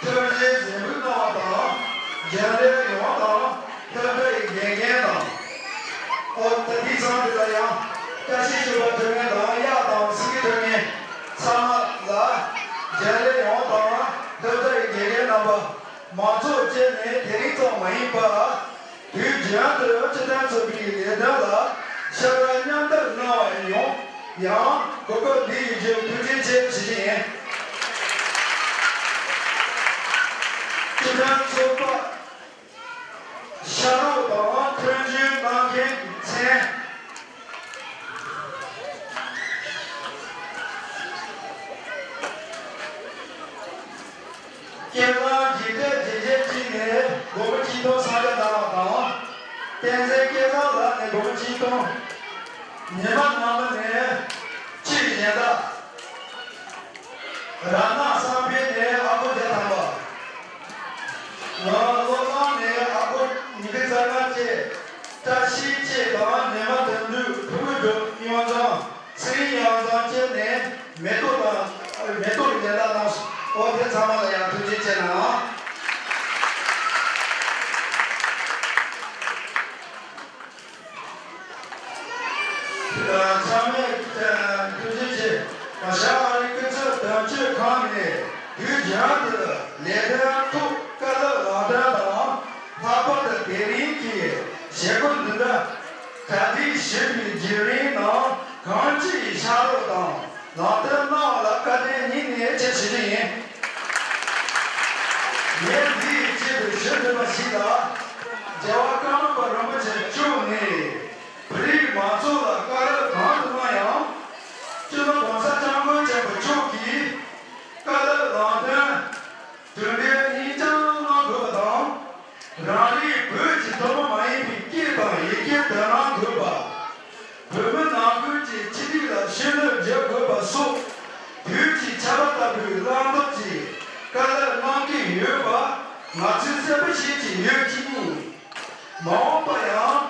ཐུགས་རྗེ་གཟིགས་འབུལ་གནང་བ་དང་། རྒྱུན་ལས་ཡོངས་དང་སློབ་གྲྭ་ཡི་དགེ་རྒན་དང་། ཨོ་ད་དེང་སང་འདི་ལ་ཡང་ བཀྲ་ཤིས་ཞུ་བ་དྲི་བ་དང་གཡག་དང་སི་ཀི་དྲི་བ་ཚང་མ་ལ་རྒྱ་རི་ཡོངས་དང་སློབ་གྲྭ་ཡི་དགེ་རྒན་རྣམ་པ། མང་ཚོགས་བཅས་ནས་དེ་རིང་ཙམ་མ་ཡིན་པར། དུས་རྒྱུན་དུ་སྤྱི་དོན་ཚོགས་པའི་ལས་དོན་ལ་ཕྱག་རོགས་མཉམ་འདེགས་གནང་བ་ཡང་ཡང་གོ་སྐབས་འདི་ཡི་རྒྱུ་ཐུགས་རྗེ་ཆེ་ཞུ་རྒྱུ་ཡིན། སྤྱི་དོན་ཚོགས་པ་ཕྱག་རོགས་དང་མཐུན་འགྱུར་གནང་མཁན་གྱི་མཚན། སྐལ་བཟང་རྒྱལ་མཚན་རྒྱལ་རྒྱལ་གཅིག་ནས་སྒོར་མོ་ཆིག་སྟོང་སུམ་བརྒྱ་གནང་བ་དང་། བསྟན་འཛིན་སྐལ་བཟང་ལགས་ནས་སྒོར་མོ་ཆིག་སྟོང་། ཉི་མ་ནང་མི་ནས་གཅིག་གཞན་དག་ར་ན་བསམ་འཕེལ་ནས་ཨ་སྒོར་བརྒྱ་ཐམ་པ། ང་བློ་བཟང་ནས་ཨ་སྒོར་ཉི་ཤུ་རྩ་ལྔ་བཅས། བཀྲ་ཤིས་བཅས་དང་ཉི་མ་དོན་གྲུབ་ཕུར་བུ་སྒྲོལ་གཡང་འཛོམས་ཚེ་རིང་གཡང་འཛོམས་བཅས་ནས་མེ་ཏོག་དང་མེ་ཏོག་གི་ལེན་བརྡ་གནང་སོང་། འོ་དེ་ཚང་མ་ལ་ཡང་ཐུགས་རྗེ་ཆེ་གནང་། ཚང་མས་ཐུགས་རྗེ་ཆེ། ཞྭ་ཨ་རིའི་སྐུ་ཚབ་དོན་གཅོད་ཁང་ནས་དུས་རྒྱུན་དུ་ལས་དོན་ཐོག་བཀའ་སློབ་ལམ་སྟོན་དང་། ལྷག་པར་དུ་དེ་རིང་གི་བྱེད་སྒོ་འདི་འདྲ་གྲ་སྒྲིག་ཞུས་པའི་བརྒྱུད་རིམ་ནང་གང་ཅིའི་ཕྱག་རོགས་དང་ལམ་སྟོན་གནང་བ་ལ་བཀའ་དྲིན་སྙིང་ནས་ཆེ་ཞུ་རྒྱུ་ཡིན། ངས་འདི་ཡི་ཆེད་དུ་ཞུ་འདོད་པ་ཞིག་ལ། རྒྱལ་བ་ཀརྨ་པ་རིན་པོ་ཆེ་མཆོག་ནས་བོད་རིགས་མང་ཚོགས་ལ་བཀའ་སློབ་གང་དུ་གནང་ཡང་། སྤྱི་ནོར་༸གོང་ས་༸སྐྱབས་མགོན་ཆེན་པོ་མཆོག་གིས་བཀའ་སློབ་ལམ་སྟོན་གྲུབ་འབྲས་སྙིང་བཅངས་གནང་དགོས་པ་དང་། རང་རེའི་བོད་ཀྱི་ཐུན་མོང་མ་ཡིན་པའི་སྐད་དང་ཡི་གེ་དོན་གནང་དགོས་པ། བོད་མི་ནང་ཁུལ་གྱི་ཆོས་ལུགས་ལ་ཤུགས་སྣོན་རྒྱག་དགོས་པ་སོགས་དུས་ཀྱི་ཆར་པ་ལྟ་བུའི་བླང་དོར་གྱི་བཀའ་སློབ་གནང་གི་ཡོད་པ་ང་ཚོས་གསལ་པོ་ཤེས་ཀྱི་ཡོད་ཅིང་། མ་འོངས་པ་ཡང་